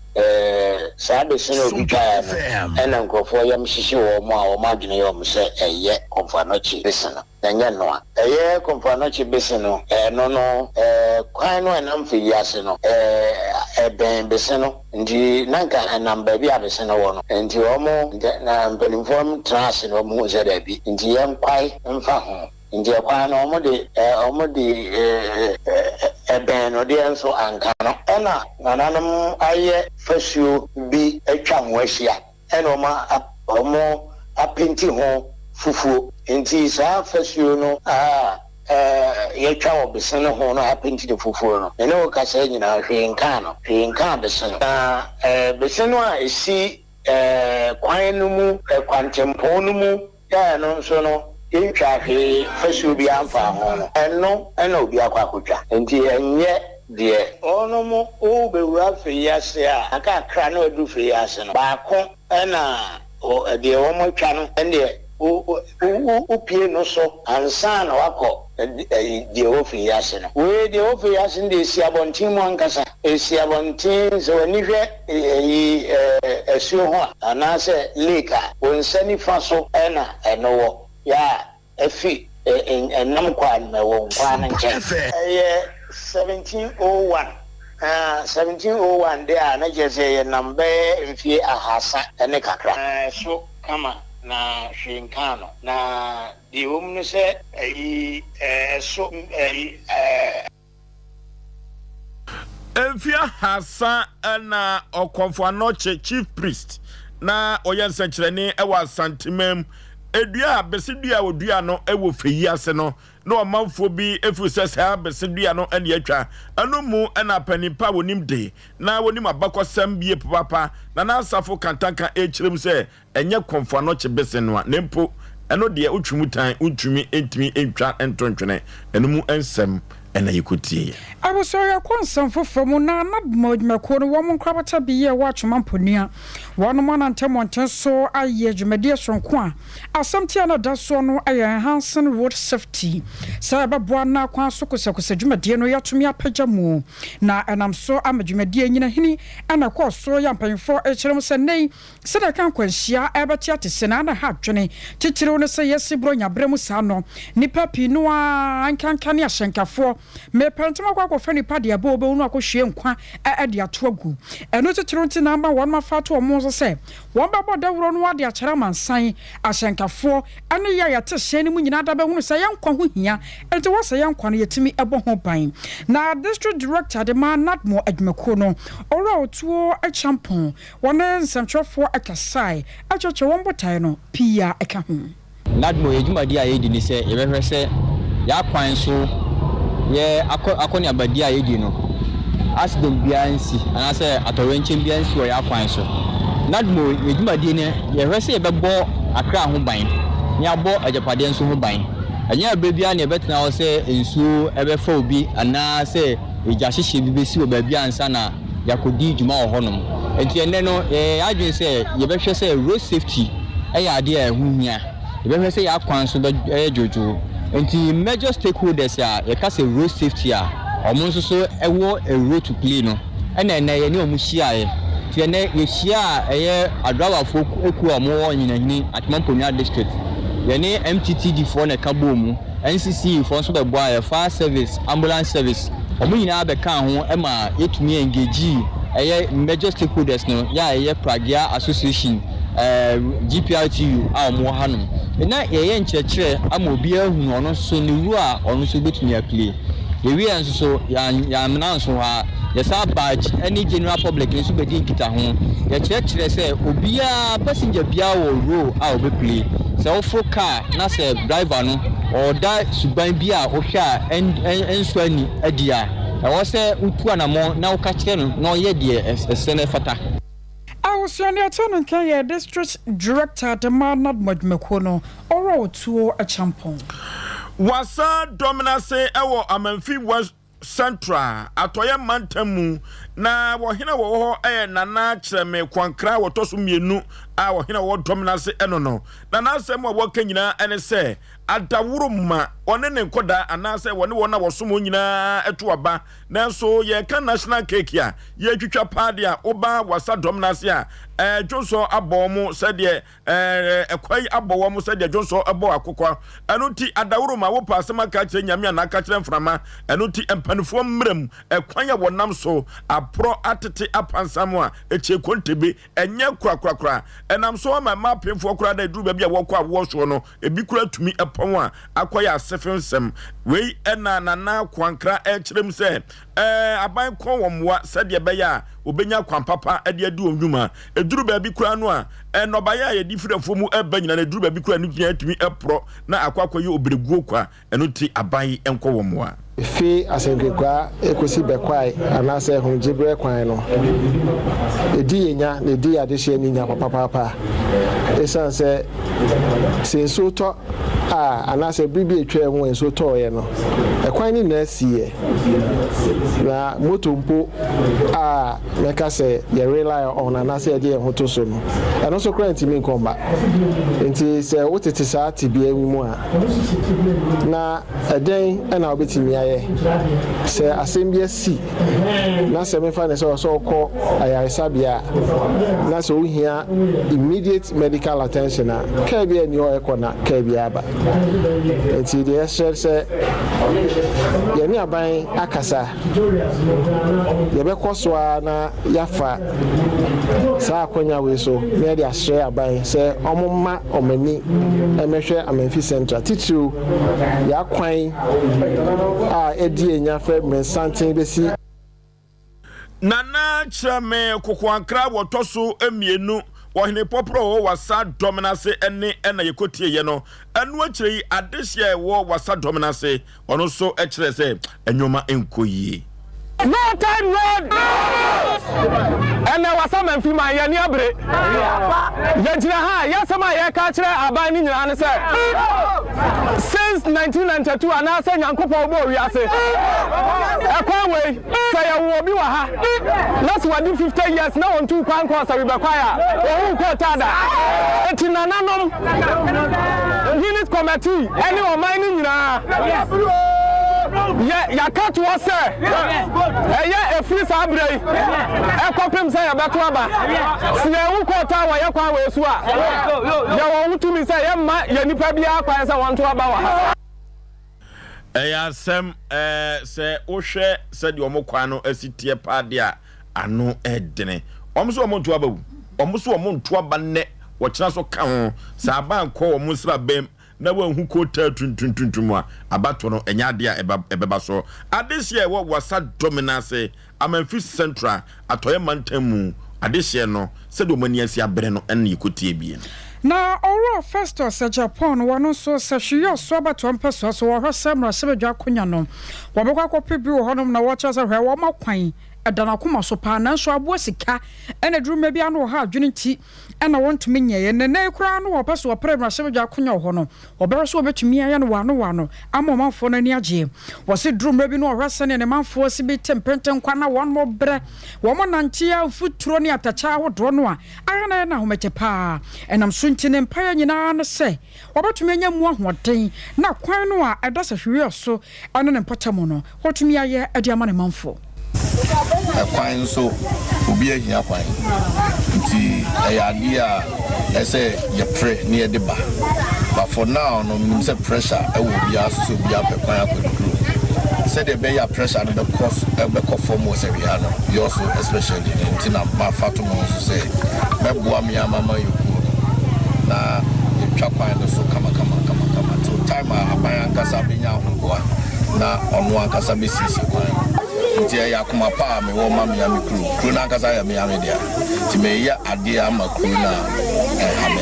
Speaker 12: saa bese no a obi twaeɛ no na nkurɔfoɔ yam hyehye wɔn a wɔn adwene yɛ wɔn sɛ ɛyɛ komfoanɔkye bese no. Na ɛnyɛ ɛno a. Ɛyɛ Komfo Anokye bese no, ɛno no, kwan no a ɛnam fa wiase no, ɛbɛn bese no, nti na nka ɛnam baabi a bese no wɔ no, nti wɔn, na mpanimfoɔ no tenaa ase na wɔhuu sɛ daabi, nti yɛnkwae mfa ho. Nti ɛkwan no wɔde wɔde ɛbɛn no deɛ nso anka no. Ɛna nananom ayɛ fasuo bi atwa ho ahyia ɛna wɔn wɔapenti ho fufuo. Nti saa fasuo no a yɛatwa wɔ bese no ho no apenti no fufuo no, me ne wo kasa yi nyinaa hwee nkaa no, hwee nkaa bese no. Na bese no a ɛsi kwan no mu, kwantempɔn no mu Yɛɛ no nso no, yɛntwaa hwee, fasuo biara mfaa ho no, ɛno na obi akɔ akɔtwa. Enti ɛnyɛ deɛ. Wɔnom rebɛwura fei ase a, kakra na wɔaduru fei ase no, baako na deɛ wɔatwa no, ɛndeɛ wopue no so ansa na woakɔ deɛ ɛwɔ fei ase no. Wei deɛ ɛwɔ fei ase no deɛ, ɛsi abɔnten mu ankasa. Ɛsi abɔnten, sɛ w'ani hwɛ Eyi asuo ho a, anaasɛ lake a, wo nsa nifa so na ɛno wɔ, yɛ a ɛfi ɛnam kwan no ɛwɔ nkwan no nkyɛn. Ɛyɛ 1701, 1701 deɛ a na kyerɛ sɛ yɛnam bɛyɛ mfie ahasa ne kakra. Ɛso kama na hwee nkaa no, na deɛ ɛwɔ mu ne sɛ ɛyi ɛso ɛyi.
Speaker 2: Mfe ahasa na Ɔkɔmfo Anokye, Chief Priest, na ɔyɛ nsɛnkyerɛnne wɔ Asanteman mu. Dua a bese dua a wɔdua no wɔ fɛ yi ase no, na ɔmanfoɔ bi firi sɛ saa bese dua no na atwa. Ɛno mu na apanin pa a wɔnim de na wɔnim abakɔsɛm yie papaapa, Nana Asafo Kantanka rekyerɛ mu sɛ Ɛnyɛ kɔmfo anɔkye bese no a, na mpo ɛno deɛ wotwe mu tan, wontumi ntumi ntwa nto ntwene. Ɛno mu nsɛm na yɛkɔtieeɛ.
Speaker 3: Abusua yɛkɔ nsɛm foforɔ mu na NADMO adwumakuo no wɔn nkorabata bi yɛ wɔ Atwoma Mponua. Wɔnom anante mmɔnten so ayɛ dwumadie soronko a asɛm tia no ɛda soɔ no yɛ Enhancing Road Safety sɛ ɛbɛboa na kwan so kosɛkosɛ dwumadie no yɛatumi apagya mu na ɛnam so ama dwumadie nyina hini na ɛkɔɔ so yɛ mpanyinfoɔ rekyerɛ mu sɛ nnɛ yi Sɛdeɛ ɛka nkwanhyia rebɛte atese na na ɛha adwene, titiriw ne sɛ yɛasi Buronya berɛ mu saa no, nnipa pii no ara, nkanka ne ahyɛnkafoɔ, mepɛ ntɛm akɔ akɔfa nnipa de aba a wɔbɛwu no akɔhwie nkwa de ato agu. Ɛno titiriw nti na ama wɔnom afa ato wɔn ho so sɛ wɔbɛbɔ dawuro no de akyerɛ amansan, ahyɛnkafoɔ, ne yɛn a yɛte hyɛn no mu nyinaa da bɛhunu sɛ yɛn nkwa ho hia, enti wɔ sɛ yɛn nkwa no yɛtumi bɔ ho ban. Na District Director de ma NADMO adwumakuo no, Owura Otuo Acheampong, Wɔne nsɛmtwerɛfoɔ kasae kyerɛkyerɛ wɔn botaeɛ no pii a ɛka ho.
Speaker 5: NADMO, yɛn dwumadi a yɛdi ne sɛ yɛbɛhwɛ sɛ yɛn akwan so yɛ akɔ akɔneabadi a yɛdi no, accident biara nsi anaasɛ atɔwrɛnkyɛm biara nsi wɔ yɛn akwan so. NADMO, yɛn dwumadie no yɛhwɛ sɛ yɛbɛbɔ akra ho ban na yɛabɔ agyapadeɛ nso ho ban. Ɛnyɛ berɛ biara na yɛbɛtena hɔ sɛ nsuo bɛfa obi anaasɛ egya hyehyeɛ bi bɛsi wɔ baabi ansa na yɛakɔdi dwuma wɔ hɔnom. Enti ɛnnɛ no, yɛyɛ yɛn adwene sɛ yɛbɛhwɛ sɛ road safety yɛ adeɛ a ɛho hia. Yɛbɛhwɛ sɛ yɛn akwan so bɛyɛ dwoodwoo. Enti major stakeholders a yɛka sɛ road safety a wɔn nso so wɔ a role to play no ɛna ɛnnɛ yɛne wɔn hyiaeɛ. Nti ɛnnɛ yɛhyiaa ɛyɛ adraivafoɔ kuo a wɔwɔ Nyinahini, Atwima Mponua District. Yɛne MTTD foɔ na ɛka bɔɔ mu. NCCE foɔ nso bɛboaa yɛ, fire service, ambulance service, wɔn nyinaa bɛkaa ho ma yɛtumi engagee ɛyɛ major stakeholders no, yɛ a ɛyɛ Pragea Association, GPRTU a wɔn wɔ ha nom. Na yɛyɛ nkyerɛkyerɛ ama obiara ahunu ɔno nso ne role a ɔno nso bɛtumi aplay. Yɛwieɛ nso so, yɛammena nso hɔ ara, yɛsan baa ɛne general public nso bɛdii nkitaho. Yɛkyerɛkyerɛ sɛ obiara, passenger biara wɔ role a ɔbɛplay. Sɛ woforo car na sɛ driver no ɔreda suban bi a wohwɛ a ɛnsɔ ani adi a, ɛwɔ sɛ wotu anammɔn na woka kyerɛ no na ɔyɛ deɛ ɛsɛ na ɛfata.
Speaker 3: Abusua deɛ ɛtɔ no nka yɛ District Director de ma NADMO adwumakuo no, Owura Otuo Acheampong.
Speaker 2: Wasa Dɔmenase wɔ Amanfi West Central Atɔeɛ Mantam mu, na ɔhene a wɔwɔ hɔ yɛ Nana Kyerɛme Kwankra a wɔtɔ so mmienu a ɔhene a wɔwɔ Dɔmenase no no. Na n'asɛm a wɔka nyinaa ne sɛ adaworo ma ɔne ne nkɔdaa anaasɛ wɔne wɔn a wɔsom wɔn nyinaa to aba. Nanso yɛreka national cake a yɛretwitwa paa deɛ a woba Wasa Dɔmenase a, dwonsɔ abɔ wɔn sɛdeɛ Ɛɛ, ɛkwa yi abɔ wɔn sɛdeɛ dwonsɔ bɔ akokɔ. Ɛno nti, adaworo ma wopɛ asɛm aka akyerɛ Nyame anaa aka akyerɛ mframa. Ɛno nti, mpaninfoɔ mmra mu, ɛkwan a wɔnam so. aporɔ atete apansam a ɛkyɛ kontebe ɛnyɛ korakorakora. Ɛnam so ama mmaa apemfoɔ koraa da ɛduru baabi a wɔkɔ awoɔ soɔ no, ebi koraa tumi pɔn a akɔyɛ asefe nsɛm. Wei na Nana Koankra rekyerɛ mu sɛ ɛɛ aban kɔn wɔn mmoa sɛdeɛ ɛbɛyɛ a wɔbɛnya kwan papa de adi wɔn dwuma. Ɛduru baabi koraa no a, nnɔbaeɛ a yɛde firi afuo mu ba nyinaa no, ɛduru baabi koraa a ɛno nyinaa tumi porɔ na akɔ akɔyɛ obrɛguo kwa. Ɛno nti aban yi nkɔ wɔn mmoa.
Speaker 13: Efi Asenkekwaa ekosi Bɛkwae anaasɛ Ahomgyeberɛ kwan no, edi yɛn nya na edi yɛn adehyeɛ ani nya papaapa. Esiane sɛ sɛ nsuo tɔ a anaasɛ bere bi a etwaa mu a nsuo tɔeɛ no, ɛkwan no nyinaa siiɛ. Na moto mpo a mɛka sɛ yɛ rely on anaasɛ yɛde yɛn ho to so no, ɛno nso koraa ntumi nkɔ mma. Nti sɛ wotete saa tebea yi mu a, Na ɛdɛn na wobɛtumi ayɛ sɛ asɛm bi asi na sɛ mefa no sɛ ɔsɛ ɔkɔ ayaresabea a, na sɛ wohia immediate medical attention a, kaa bi ani hɔ ɛkɔ na kaa bi aba. Nti deɛ yɛsrɛ sɛ yɛne aban akasa, yɛbɛkɔ so ara na yɛafa saa akwanya wei so na yɛde asrɛ aban sɛ wɔmma wɔn ani mmɛhwɛ Amenfi Central, titiriw yɛn akwan a edi anya fɛ mmeresanten besi.
Speaker 2: Nana Kyerɛme Kokoankra wɔtɔ so mmienu wɔ Hene Pɔporɔ wɔ Wassa dɔm no ase ne ɛna yɛkɔtieeɛ no. Ɛno akyire yi adehyeɛ a ɛwɔ Wassa dɔm no ase Ɔno nso kyerɛɛ sɛ nneɛma nkɔ yie.
Speaker 14: No time road! Ɛnnɛ Wassa Mamfi man yɛn ani abere. Yɛgyina ha a, yɛn asɛm a yɛreka akyerɛ aban no nyinaa ne sɛ, since 1992 anaasɛ Nyankopɔn bɔɔ wiase, ɛkwan wei, sɛ yɛwo obi wɔ ha na sɛ wadi 50 years na ɔntuu kwan nkɔɔ Sawibɛkwae a, ɔnhuu kootaa da. Enti nananom, Unit Committee ne ɔman no nyinaa yɛ yɛaka toɔ sɛ ɛyɛ ɛfiri saa berɛ yi ɛkɔpem sɛ yɛbɛto aba. Sɛ yɛnwo kɔɔtaa wɔ yɛ kwan wei so a, yɛwɔ ho tumi sɛ yɛmma yɛ nipa biara kwan sɛ wɔnto aba wɔ ha.
Speaker 2: Ɛyɛ asɛm ɛɛ sɛ wohwɛ sɛdeɛ wɔn kwan no asi teɛ paa deɛ a, ano ɛdene. Wɔn so wɔn nto aba wu. Wɔn so wɔn nto aba nnɛ, wɔkyena so ka ho. Sɛ aba ankɔ wɔn nsrabɛm na wɔanhu kootaa tuntuntuntum a, abatoɔ no ɛnyɛ adeɛ a ɛba ɛbɛba so. Adehyeɛ a ɛwɔ Wassa Domina ase Amanfi Central Atɔeɛ Mantam mu adehyeɛ no, sɛdeɛ wɔn ani asi abere no na yɛkɔtie bie no.
Speaker 3: Na Owura Festus Agyapong no, ɔno nso, sɛ hwee yɛ ɔso abatoɔ mpɛsoa so, wɔhwɛ sɛ mmarahyɛbadwa akonya no, wɔbɛkɔ akɔpɛ bi wɔ hɔnom na wɔkyerɛ sɛ hwɛ wɔma kwan, ɛda n'akoma so paa, nanso aboa sika na aduru mmerɛ bi ano wɔ ha adwene nti na wɔntumi nyɛeɛ. Na nnɛ yi koraa no wɔpɛ sɛ wɔpere mmarahyɛbadwa akonya wɔ hɔ no, wɔbɛhwɛ sɛ wɔbɛtumi ayɛ no wɔ ano wɔ ano ama ɔmanfoɔ no ani agyeɛ. Wɔse duru mmerɛ bi no wɔhwɛ sɛdeɛ ne manfoɔ si bi te mpentenkwa na wɔn brɛ, wɔn nante a mfuturo ne atɛkyɛ ahodoɔ no a, ayɛ na ayɛ no ahomete paa. Ɛnam so nti ne mpaeɛ nyinaa ne sɛ wɔbɛtumi anya mu ahoɔden na kwan no a ɛda sahwireɛ so ne ne mpɔtam no, watumi ayɛ de ama ne manfoɔ.
Speaker 15: Ɛkwan nso, obi ahia kwan nti ɛyɛ adeɛ a ɛsɛ yɛpere na yɛde ba. But for now no, menim sɛ pressure wɔ obiara so sɛ obiara pɛ kwan akɔ ne kurom. Sɛdeɛ ɛbɛyɛ a pressure no bɛkɔ bɛkɔ fam wɔ sɛwia no, yɛ so especially no nti na mafa to me ho so sɛ mɛboa me ara m'amanyɔkuo no na yɛtwa kwan no so kamakama kamakama till time a aban ankasa bɛnya ahoboa na ɔno ankasa bɛsiesie kwan no. Nti ɛyɛ akoma pa a mewɔ ma me ara me kuro. Kuro no ankasa yɛ me ara me dea. Nti meyɛ adeɛ ama kuro no a ɛnha me.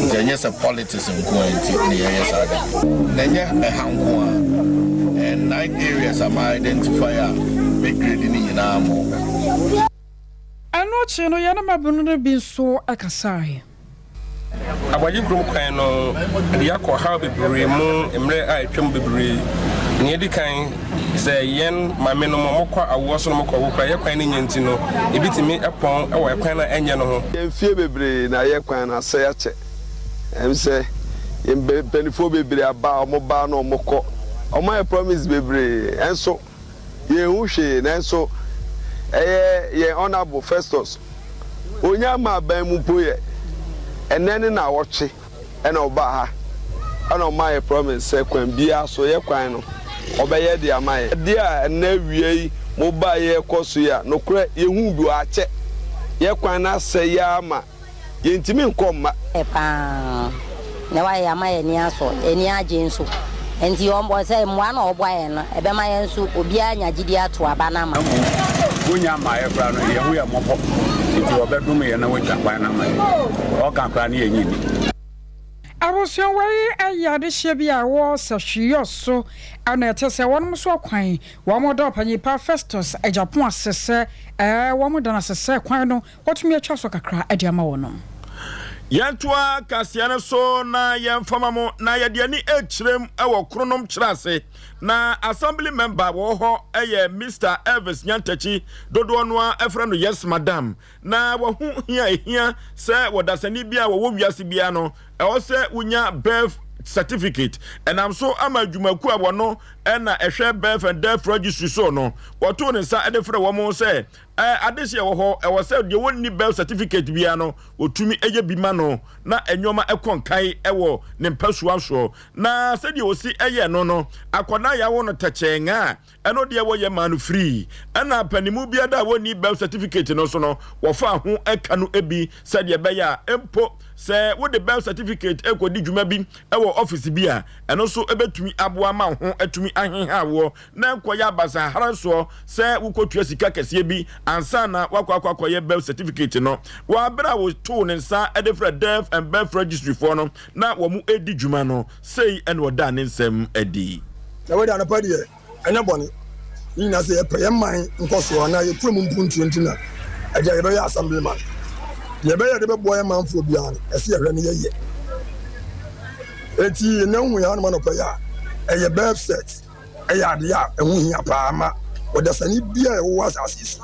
Speaker 15: Nti ɛnyɛ sɛ politics nko ara nti na yɛyɛ saa ade no. Na ɛnyɛ ɛha nko ara. Ɛyɛ nine areas a ma identify a mɛ grade ne nyinaa ama wɔn.
Speaker 3: Ɛno akyi no, yɛne mmabunu no bi nso kasae.
Speaker 16: Aboagye kurom kwan no de yɛakɔ ɔhaw bebree mu mmerɛ a atwam bebree. Nea edi kan, sɛ yɛn maame nom wɔkɔ awoɔ so na wɔkɔ wo koraa, yɛ kwan no nyɛ nti no, ebi tumi pɔn wɔ ɛkwan no a ɛnyɛ no ho.
Speaker 17: Mfie bebree na yɛ kwan no asɛe akyɛ. Ɛm sɛ yɛn mpaninfoɔ bebree aba a wɔn ba na wɔn kɔ. Wɔn ayɛ promise bebree ɛnso yɛnhu hwee nanso ɛyɛ yɛn Honourable Festus Ɔnya mmaa aban mu mpo yɛ ɛnɛ ne naawɔtwe ɛna ɔbaa ha ɛna ɔmaa yɛ promise sɛ kwan biara so yɛ kwan no ɔbɛyɛ de ama yɛn. Adeɛ a ɛnɛ awia yi Mobaeɛ rekɔ so yi a, nokorɛ yɛhuu bi wɔ akyɛ. Yɛ kwan no asɛe ara ma yɛntumi nkɔ mma.
Speaker 18: Paa na wayɛ ama yɛn ani asɔ, yɛn ani agye nso. Enti ɔbɔ sɛ mmoa no a ɔboa yɛn no, ɛbɛma yɛn nso obiara anya gyidi ato aba no ama.
Speaker 19: Na mmom wonnya mmaeɛ koraa no, yɛn ho yɛ mmɔbɔ, enti wɔbɛdome yɛn na wɔatwa kwan no ama yɛn. Ɔka koraa ne yɛnnye nni.
Speaker 3: Abusua wei yɛ adehyeɛ bi a ɛwɔ sahwiyɔ so na ɛte sɛ wɔnom nso akwan wɔn da ɔpanyin pa Festus Agyapong ase sɛ wɔn da no ase sɛ kwan no wɔatumi atwa so kakra de ama wɔnom.
Speaker 2: Yɛntoa kaseɛ no so na yɛmfa ma mo na yɛde ani rekyerɛm wɔ Kronom Kyerɛase. Na Assembly member wɔ hɔ yɛ Mister Elvis Nyantakyi, dodoɔ no ara frɛ no Yes Madam. Na wahu hia a ɛhia sɛ wɔ dasani bi a wɔwɔ wiase biara no, ɛwɔ sɛ wonya birth certificate. Ɛnam so ama adwumakuo a wɔno na ɛhwɛ birth and death registry so no, wɔtoo ne nsa de frɛ wɔn sɛ Adehye a ɛwɔ hɔ, ɛwɔ sɛ deɛ wɔnni birth certificate biara no, wɔtumi yɛ bi ma no na nneɛma kɔ nkae wɔ ne mpasua soɔ. Na sɛdeɛ wɔsi yɛ no no, akwadaa a yɛawo no tɛkyɛɛŋa a, ɛno deɛ wɔyɛ maa no free. Ɛna panimu biara a wɔnni birth certificate no nso no, wɔfaa ho ka no bi sɛdeɛ ɛbɛyɛ a mpo sɛ wode birth certificate rekɔdi dwuma bi wɔ ɔfisi bi a, ɛno nso bɛtumi aboa ma wo ho atumi aheha woɔ na nkɔyɛ abasahara soɔ sɛ wokɔtua sika kɛseɛ bi ansa na woakɔ akɔ akɔyɛ birth certificate no. Wɔ aberɛ a wɔtoo ne nsa de frɛ Death and Birth Registry foɔ no na wɔn redi dwuma no, sei na ɔdaa ne nsɛm adi.
Speaker 20: Na wei de anɔpa deɛ ɛnyɛ bɔne. Ne nyinaa sɛ yɛpɛ yɛn man nkɔsoɔ anaa yɛn kurom mpuntuo nti na ɛdeɛ yɛbɛyɛ assemblyman. Deɛ yɛbɛyɛ de bɛboa yɛn manfoɔ biara no, ɛsɛ yɛhwɛ na yɛyɛ. Enti nnɛ wohu yɛn hanom anɔpa yi a, ɛyɛ birth cert. yɛ adeɛ a ɛho hia paa ma ɔdasani biara a ɛwɔ asase yi so.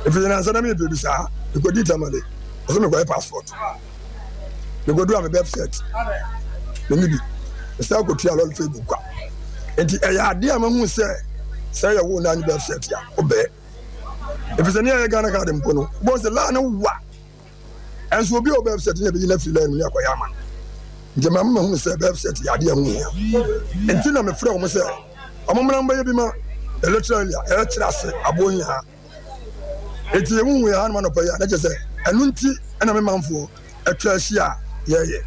Speaker 20: Ɛfiri sɛ nansa na mepɛ bi saa, mekɔdii Tamale, ɔsɛ mekɔyɛ passport. Mekɔduru a me birth cert, menni bi. Mesan kɔtua lɔre fɛ gu kwa. Nti ɛyɛ adeɛ a mahu sɛ sɛ yɛwo na ne birth cert a, wobɛɛ. Ɛfiri sɛ ne yɛyɛ Ghana card mpo no, wobɛhu sɛ laa no wa. Ɛnso obi a ɔwɔ birth cert na ɛbɛyi no afiri line mu ne akɔyɛ ama no. Nti ɛma mahunu sɛ birth cert yɛ adeɛ a ɛho hia. Nti na mefrɛ wɔn sɛ wɔn mmra mbɛyɛ bi ma electoral area ɛkyerɛ ase aboɔ hia ha. Nti yɛhuhu yɛ hanom anɔpa yi a na kyerɛ sɛ ɛno nti na me manfoɔ atwa ahyia a yɛreyɛ.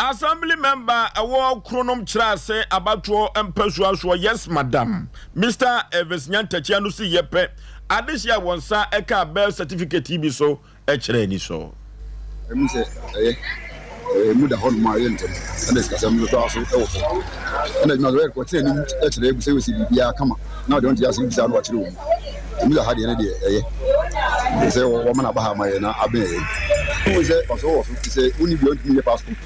Speaker 2: Assembly member ɛwɔ Kronom Kyerɛase abatoɔ mpasua soɔ Yes Madam Mister Elvis Nyantakyi ano si yɛ pɛ adehye a wɔn nsa ɛkaa birth certificate yi bi so kyerɛ anisɔ.
Speaker 21: Ɛmu sɛ ɛyɛ ɛmu da hɔnom a ɛyɛ ntɛm ɛna sikasɛm no koraa so ɛwɔ fam ɛna adwuma so ɛkɔ tena anim kyerɛ egu sɛ wɔsi biribiara kama na ɔde ɔnte ase bisa na wakyerɛ wɔn mu ɛmu sɛ ha deɛ no deɛ ɛyɛ sɛ wɔma no aba ha ma yɛ na abɛn yɛ wohu sɛ ɔso wɔ so te sɛ wonni bia ntumi yɛ passport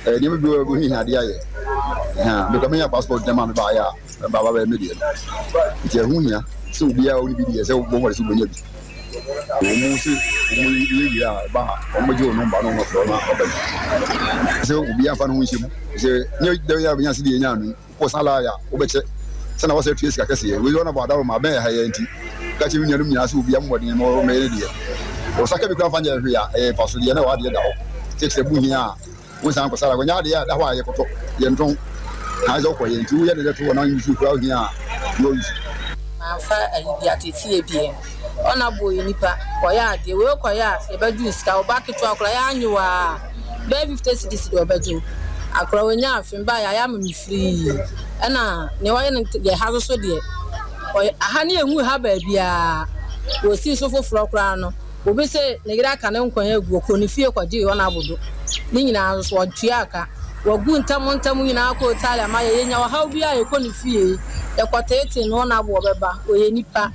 Speaker 21: ɛɛ nneɛma bi wɔ hia adeɛ ayɛ ɛhɛn mekɔ menya passport dɛm a mebaayɛ a ɛba ba bɛyɛ me deɛ no nti ɛho hia sɛ obiara ɔne bi deɛ sɛ wobɔ mmɔde sɛ wobɛnya bi wɔn se wɔn yɛ wie a ɛba a wɔn gye wɔn nɔmba na wɔn afrɛ wɔn aba bi sɛ obiara nfa ne ho nhyɛ mu sɛ nyɛ dɛm yɛ abɛnya se deɛ nya ano wokɔ san laa ya wobɛkyɛ sɛ na wɔsɛ tua sika kɛseɛ wei wɔn abɔ adaworo ma abɛn ɛha yɛ nti ka kyerɛ me nuanom nyinaa sɛ obiara mmɔden ma wɔmɛyɛ ne deɛ wɔsaka bi kora mfa nyɛ hwee a ɛyɛ mfasodeɛ na ɛwɔ adeɛ da hɔ sɛ kyerɛ mu hia a Wonsan nkɔ sara, wɔnyɛ adeɛ a ɛda hɔ a yɛkɔtɔ, yɛntɔn. Na ayɛ sɛ wokɔ yɛ nti woyɛ de to hɔ na nsuo koraa wohia a na woyi so.
Speaker 22: Mamfa ayi bi ateteɛ biam. Ɔna boɔ yɛ nipa kɔyɛ adeɛ wei kɔyɛ a yɛbɛgye wo sika wo ba ketewa koraa yɛ anye wo aa bɛyɛ 50 cedis deɛ ɔbɛgye wo akora wanya afe mba yɛ ayɛ ama me firii ɛna nea ɔyɛ no yɛ ha soso deɛ ɔyɛ aha ne yɛnhu ha baabiaa wɔsii so foforɔ koraa no Obi se ne yere aka ne nkwan agu, ɔkɔɔ ne fie kɔgyee wɔn abodo. Ne nyinaa nso, ɔtuaa ka. Wagu ntam ntam nyinaa kɔɔ Italy ama yɛn. Yɛnya ɔhaw biara a, yɛkɔ ne fie, yɛkɔteetee no, wɔn abo ɔbɛba. Ɔyɛ nipa.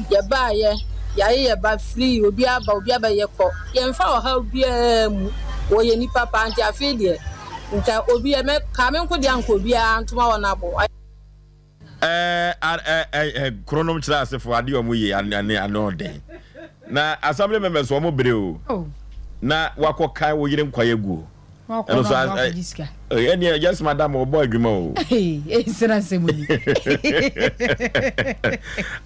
Speaker 22: Yɛbaeɛ, yɛaye yɛn ba free, obi aba, obi aba, yɛkɔ. Yɛmfa ɔhaw biara mu. Ɔyɛ nipa paa nti afei deɛ, nka obi, mɛ, kaa me nko deɛ anka obiara ntoma wɔn abo.
Speaker 2: Ɛɛ kronom kyerɛ asefo adeɛ ɔmo yɛ ane ano ɔden na assembly members ɔmo bere o oh. na wakɔ kan wo yere nkwa yɛ guo ɛno so ɛneɛ yes madam ɔbɔ adwuma o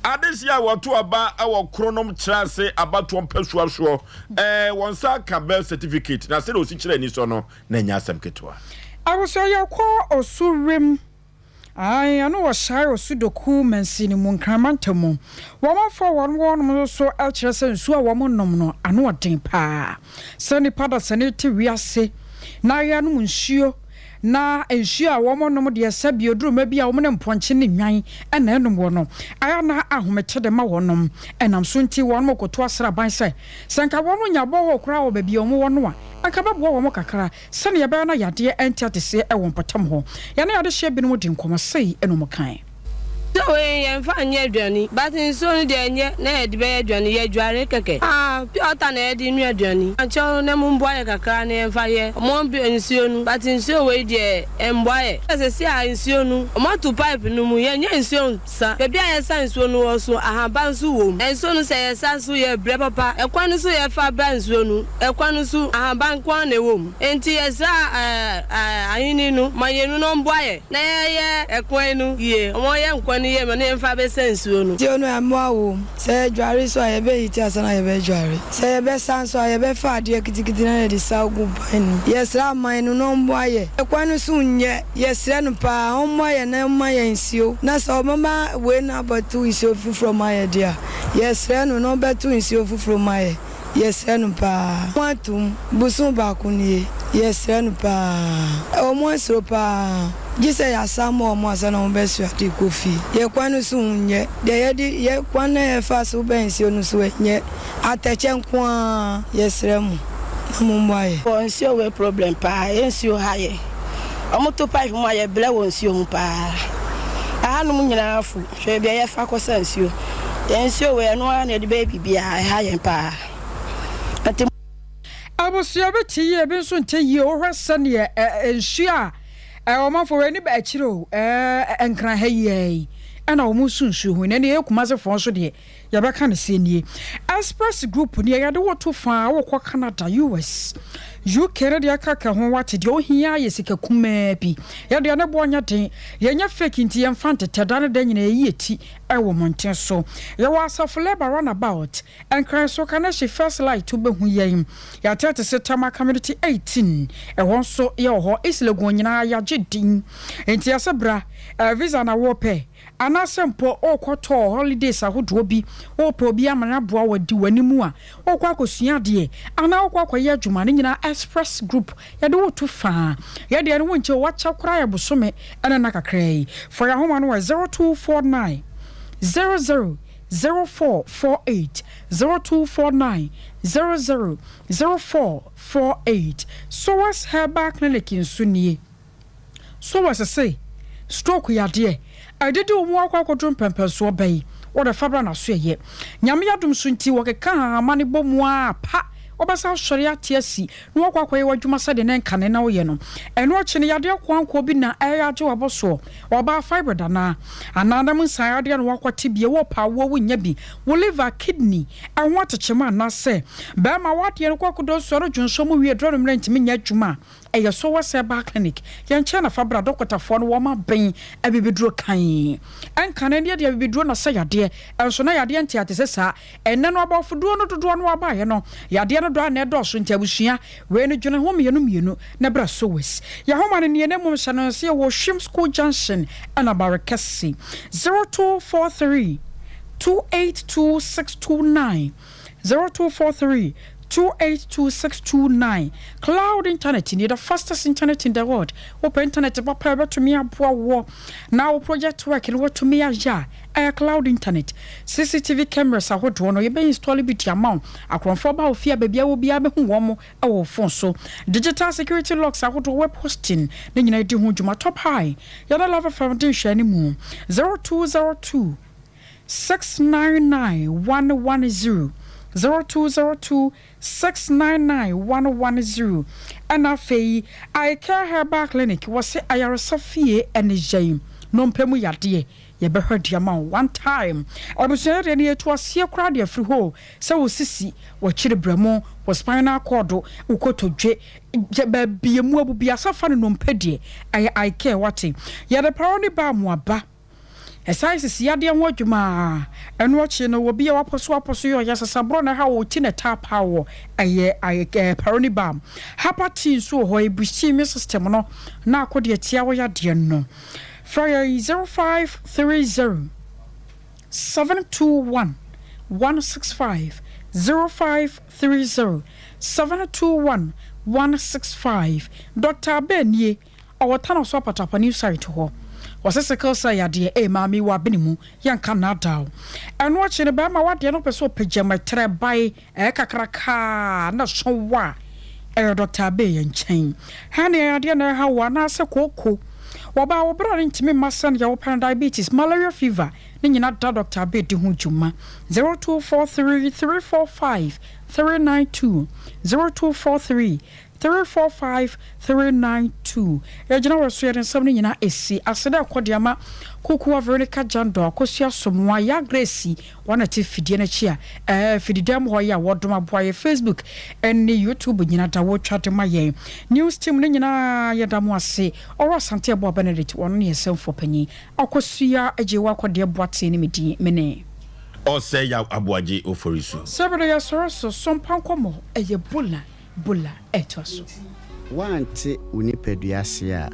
Speaker 2: adehye a wɔto aba wɔ kronom kyerɛ ase abatoɔ mpasua soɔ ɛɛ wɔn nsa ka birth certificate na sɛdeɛ osi kyerɛ ani sɔ no na ɛnyɛ asɛm ketewa.
Speaker 3: Abusua yɛkɔ osu wim. Ae, ɛno wɔ Shire Osudoku mansini mu, Nkran mantam mu. Wɔn afa a wɔn wɔ hɔnom no nso kyerɛ sɛ nsuo a wɔnom no, ano yɛ den paa. Sɛ nnipa dasani te wiase na yɛanom nsuo, na nsuo a wɔnom deɛ sɛbi oduru mmerɛ bi a wɔn ne mpɔnkye ne nnwan na ɛnom wɔ no, ayɛ a na ahomete de ma wɔnom. Ɛnam so nti wɔnom koto asraban sɛ, sɛ nka wɔn nya bɔɔhoo koraa wɔ baabi a wɔn wɔ no a, anka ɛbɛboa wɔn kakra sɛdeɛ ɛbɛyɛ na yadeɛ ɛnte ateseɛ wɔ mpɔtam hɔ. Yɛne adehyeɛ binom di nkɔmmɔ, sei na wɔkae.
Speaker 22: Nsuo wei yɛn fa nyɛ aduane but nsuo no deɛ ɛnyɛ na yɛde bɛyɛ aduane yɛ dware kɛkɛ ah pure water na yɛde nua aduane ankyɛw na mo mboa yɛ kakra na yɛn fa yɛ ɔmo nsuo no but nsuo wei deɛ ɛmboa yɛ sɛsɛ a nsuo no ɔmo ato pipe no mu yɛ nyɛ nsuo nsa baabi a yɛ sa nsuo no wɔ so ahaban nso wɔ mu nsuo no sɛ yɛ sa nso yɛ brɛ papa ɛkwan no so yɛ fa ba nsuo no ɛkwan no so ahaban nko ara na ɛwɔ mu nti yɛ srɛ ahenni no ma yɛn nu na ɔmboa yɛ. Na yɛyɛ ɛkwan no yie. Wɔn yɛ nkwan no yie ma na yɛnfa bɛsa nsuo no.
Speaker 1: Nsuo no ɛmmoa wom. Sɛ yɛdware nso a yɛbɛ hiti ansa na yɛbɛ dware. Sɛ yɛbɛ sa nso a yɛbɛ fa adeɛ kitikiti na yɛde sa agu ban no mu. Yɛsrɛ aman no na ɔmmoa yɛ. Ɛkwan no so nyɛ. Yɛsrɛ no paa ɔmmoa yɛ na ɔmma yɛn nsuo. Na sɛ ɔbɛma wei no abɛto nsuo foforɔ ma yɛ deɛ a, yɛsrɛ no na ɔbɛto nsuo foforɔ ma yɛ. Yɛsrɛ no paa. Mo atom, bosom baako nie. Yɛsrɛ no paa. Wɔn asuro paa. Gye sɛ yɛasan ma wɔn ansa na wɔbɛsoa de kɔ fie. Yɛ kwan no so nyɛ. Deɛ yɛde yɛ kwan no a yɛfa so bɛn nsuo no so ɛnyɛ. Atɛkyɛ nko ara. Yɛsrɛ mo na mommoa yɛ.
Speaker 4: Wɔ nsuo wei problem paa yɛ nsuo ha yɛ ɔmo to pipe mu a yɛ brɛ wɔ nsuo ho paa aha nom nyinaa fu. Hwɛ baabi a yɛfa kɔsa nsuo. Yɛn nsuo wei, ɛno ara na yɛde bɛyɛ biribiara. Ɛha yɛn paa. Nti.
Speaker 3: Abusua bi te yie, ebi nso nte yie. Wohwɛ sɛdeɛ ɛ nsuo a ɔmanfoɔ wei ani ba akyire o, ɛ Nkran ha yi ara yi ɛna wɔn nso nsuo ho yi. Na ɛnna yɛyɛ Kumasefoɔ nso deɛ Yɛbɛka no sɛ nie, Express Group nie, yɛde wo to faa, wokɔ Canada, US, UK ne deɛ ɛkeka ho, wate, deɛ wohia ara yɛ sika kumaa bi. Yɛn deɛ ne boɔ nyɛ den, yɛnyɛ fake nti yɛmfa ntetɛ, da ne da nyinaa yɛyi yɛn ti wɔ mmɔnten so. Yɛwɔ Asafo Labour Runabout, Nkran so, Kaneshie First Light wobɛhu yɛn. Yɛate te se Tema Community 18, ɛhɔ nso yɛwɔ hɔ, East Legon nyinaa yɛagye din. Nti yɛse bra, visa na wopɛ? Anaasɛ mpo worekɔtɔ holidays ahodoɔ bi, worepɛ obi ama no aboa wo adi w'anim a, worekɔ akɔsua adeɛ, anaa worekɔ akɔyɛ adwuma, ne nyinaa Express Group yɛde wo to faa. Yɛ deɛ no wonkyɛ o, wakyɛ koraa yɛ bosome ne nna kakraa yi. Fa yɛn ahoma no wɔ 0249 00 0448, 0249 00 0448. Soas Herbal Clinic nso nie. So wɔsese stroke yadeɛ a ɛdede wo mu akɔ akɔduru mpɛnpɛnsoɔ bɛn? Wode fa bra n'aso ɛyɛ. Nyame adom so nti wɔkeka hahama no bɔ mu ara pa wobɛsan asɔre ate asi na woakɔ akɔyɛ w'adwuma sɛdeɛ na nkane na woyɛ no. Ɛno akyi no yadeɛ koankoɔ bi na ɛreyɛ agye w'abɔsoɔ, ɔbaa fibroid anaa? Anaa nam nsan yadeɛ na woakɔte bi, ɛwɔ paa woa wonnya bi, wo liver, kidney, ɛho atekyem anaasɛ bɛɛma w'adeɛ no kɔ akɔdɔ nsuo ano dwonsɔ mu wie duru anummerɛ ntumi nyɛ adwuma a, Ɛyɛ so wɔ sɛ baa clinic yɛ nkyɛn na fa bra dɔkotafoɔ no wɔn aben abibiduro kann. Ɛnkane no yɛde abibiduro na sɛ yadeɛ nso na yadeɛ nte ate sɛ saa. Ɛnnɛ no abɔfoduro no dodoɔ no abaeɛ no yadeɛ no dɔ a na ɛdɔɔso nti abusua wei no dwene ho mmienu mmienu na bra Sowes. Yɛahoma no nie na mmom hyɛ no nso yɛwɔ Hwim school junction ɛna Barekɛse 0243 282 629. 0243 282629 Cloud internet nie, the fastest internet in the world. Wopɛ internet papa a ɛbɛtumi aboa woɔ na wo project work no watumi ayɛ a, ɛyɛ cloud internet. CCTV cameras ahodoɔ no, yɛbɛ install bi de ama wo. Akorɔmfoɔ ba wo fie a, baabi a wɔ biara bɛhu wɔn wɔ wo phone so. Digital security locks ahodoɔ, web hosting, ne nyinaa di ho dwuma. Top high, yɛne Love FM di nhwɛanimu. 0202 699 110, 0202 699 110 Ɛna afei Eye Care Herbal Clinic wɔse ayaresa fie ɛne yɛn nnompe mu yadeɛ yɛbɛhwɛ de ama wo one time. Abusua yadeɛ no yɛtu aseɛ koraa de afiri hɔ o, sɛ wo sisi, w'akyiri brɛmo, wo spinal cord, wo kotodwe, baabi emu abu biasa fa no nnompe deɛ ɛyɛ Eye Care wate. Yɛde parɔ ne balm aba. Ɛsan sisi yadeɛ ho adwuma a, ɛno akyi no obi a wapɔso apɔso yɛ ɔyɛ sasaborɔ na ɛha wɔ ti na ɛtaa paa wɔ ɛyɛ ayɛ paroni balm. Hapa tea nso wɔ hɔ, ɛbusti immune system no na ako deɛ tia wɔ yadeɛ no. Frɛ yɛn 0530 721 165, 0530 721 165. Dɔkta Abɛ nie, ɔwɔ Tanoso Apatapa New Site hɔ. Wɔse sickle cell yadeɛ, ee maame yi wɔ abene mu, yɛnka nnaadaa wo. Ɛno akyi no bɛrima wadeɛ no wopɛ sɛ ɔpagya mu ɛtrɛ bae, ɛyɛ kakraka na ɛso wa a, ɛyɛ Dɔkta Abɛ yɛn nkyɛn. Hernia yadeɛ na ɛha wo anaasɛ kooko? Wɔbaa wo bra no ntumi mma sɛdeɛ wopɛ no, diabetes, malaria fever, ne nyina da Dɔkta Abɛ di ho dwuma. 0243 345 392, 0243 345 392. Yɛgyina wɔ so yɛde nsɛm no nyinaa ɛsi ase dɛ ɛkɔ de ama Kukuwa Veronica Jandor, Akosua Somoa, Yaa Grace, wɔn na ɛte fidie no akyi a ɛɛ fididam hɔ yi a wɔdom aboa yɛ Facebook ne YouTube nyina da wɔtwa de ma yɛn. News team no nyinaa yɛda mo ase. Ɔwɔ Asante Aboa Benedict wɔn ne yɛn sɛmfoɔ panyin. Akosua Agyewa Kɔdeɛ Boateng ne me din me ne.
Speaker 2: Ɔsɛ Yaw Aboagye Oforisuo.
Speaker 3: Sɛbere yɛsɔre so, sompa nkɔmmɔ ɛyɛ bola. Bola ɛtoa so.
Speaker 6: Woante wo nipadua ase a.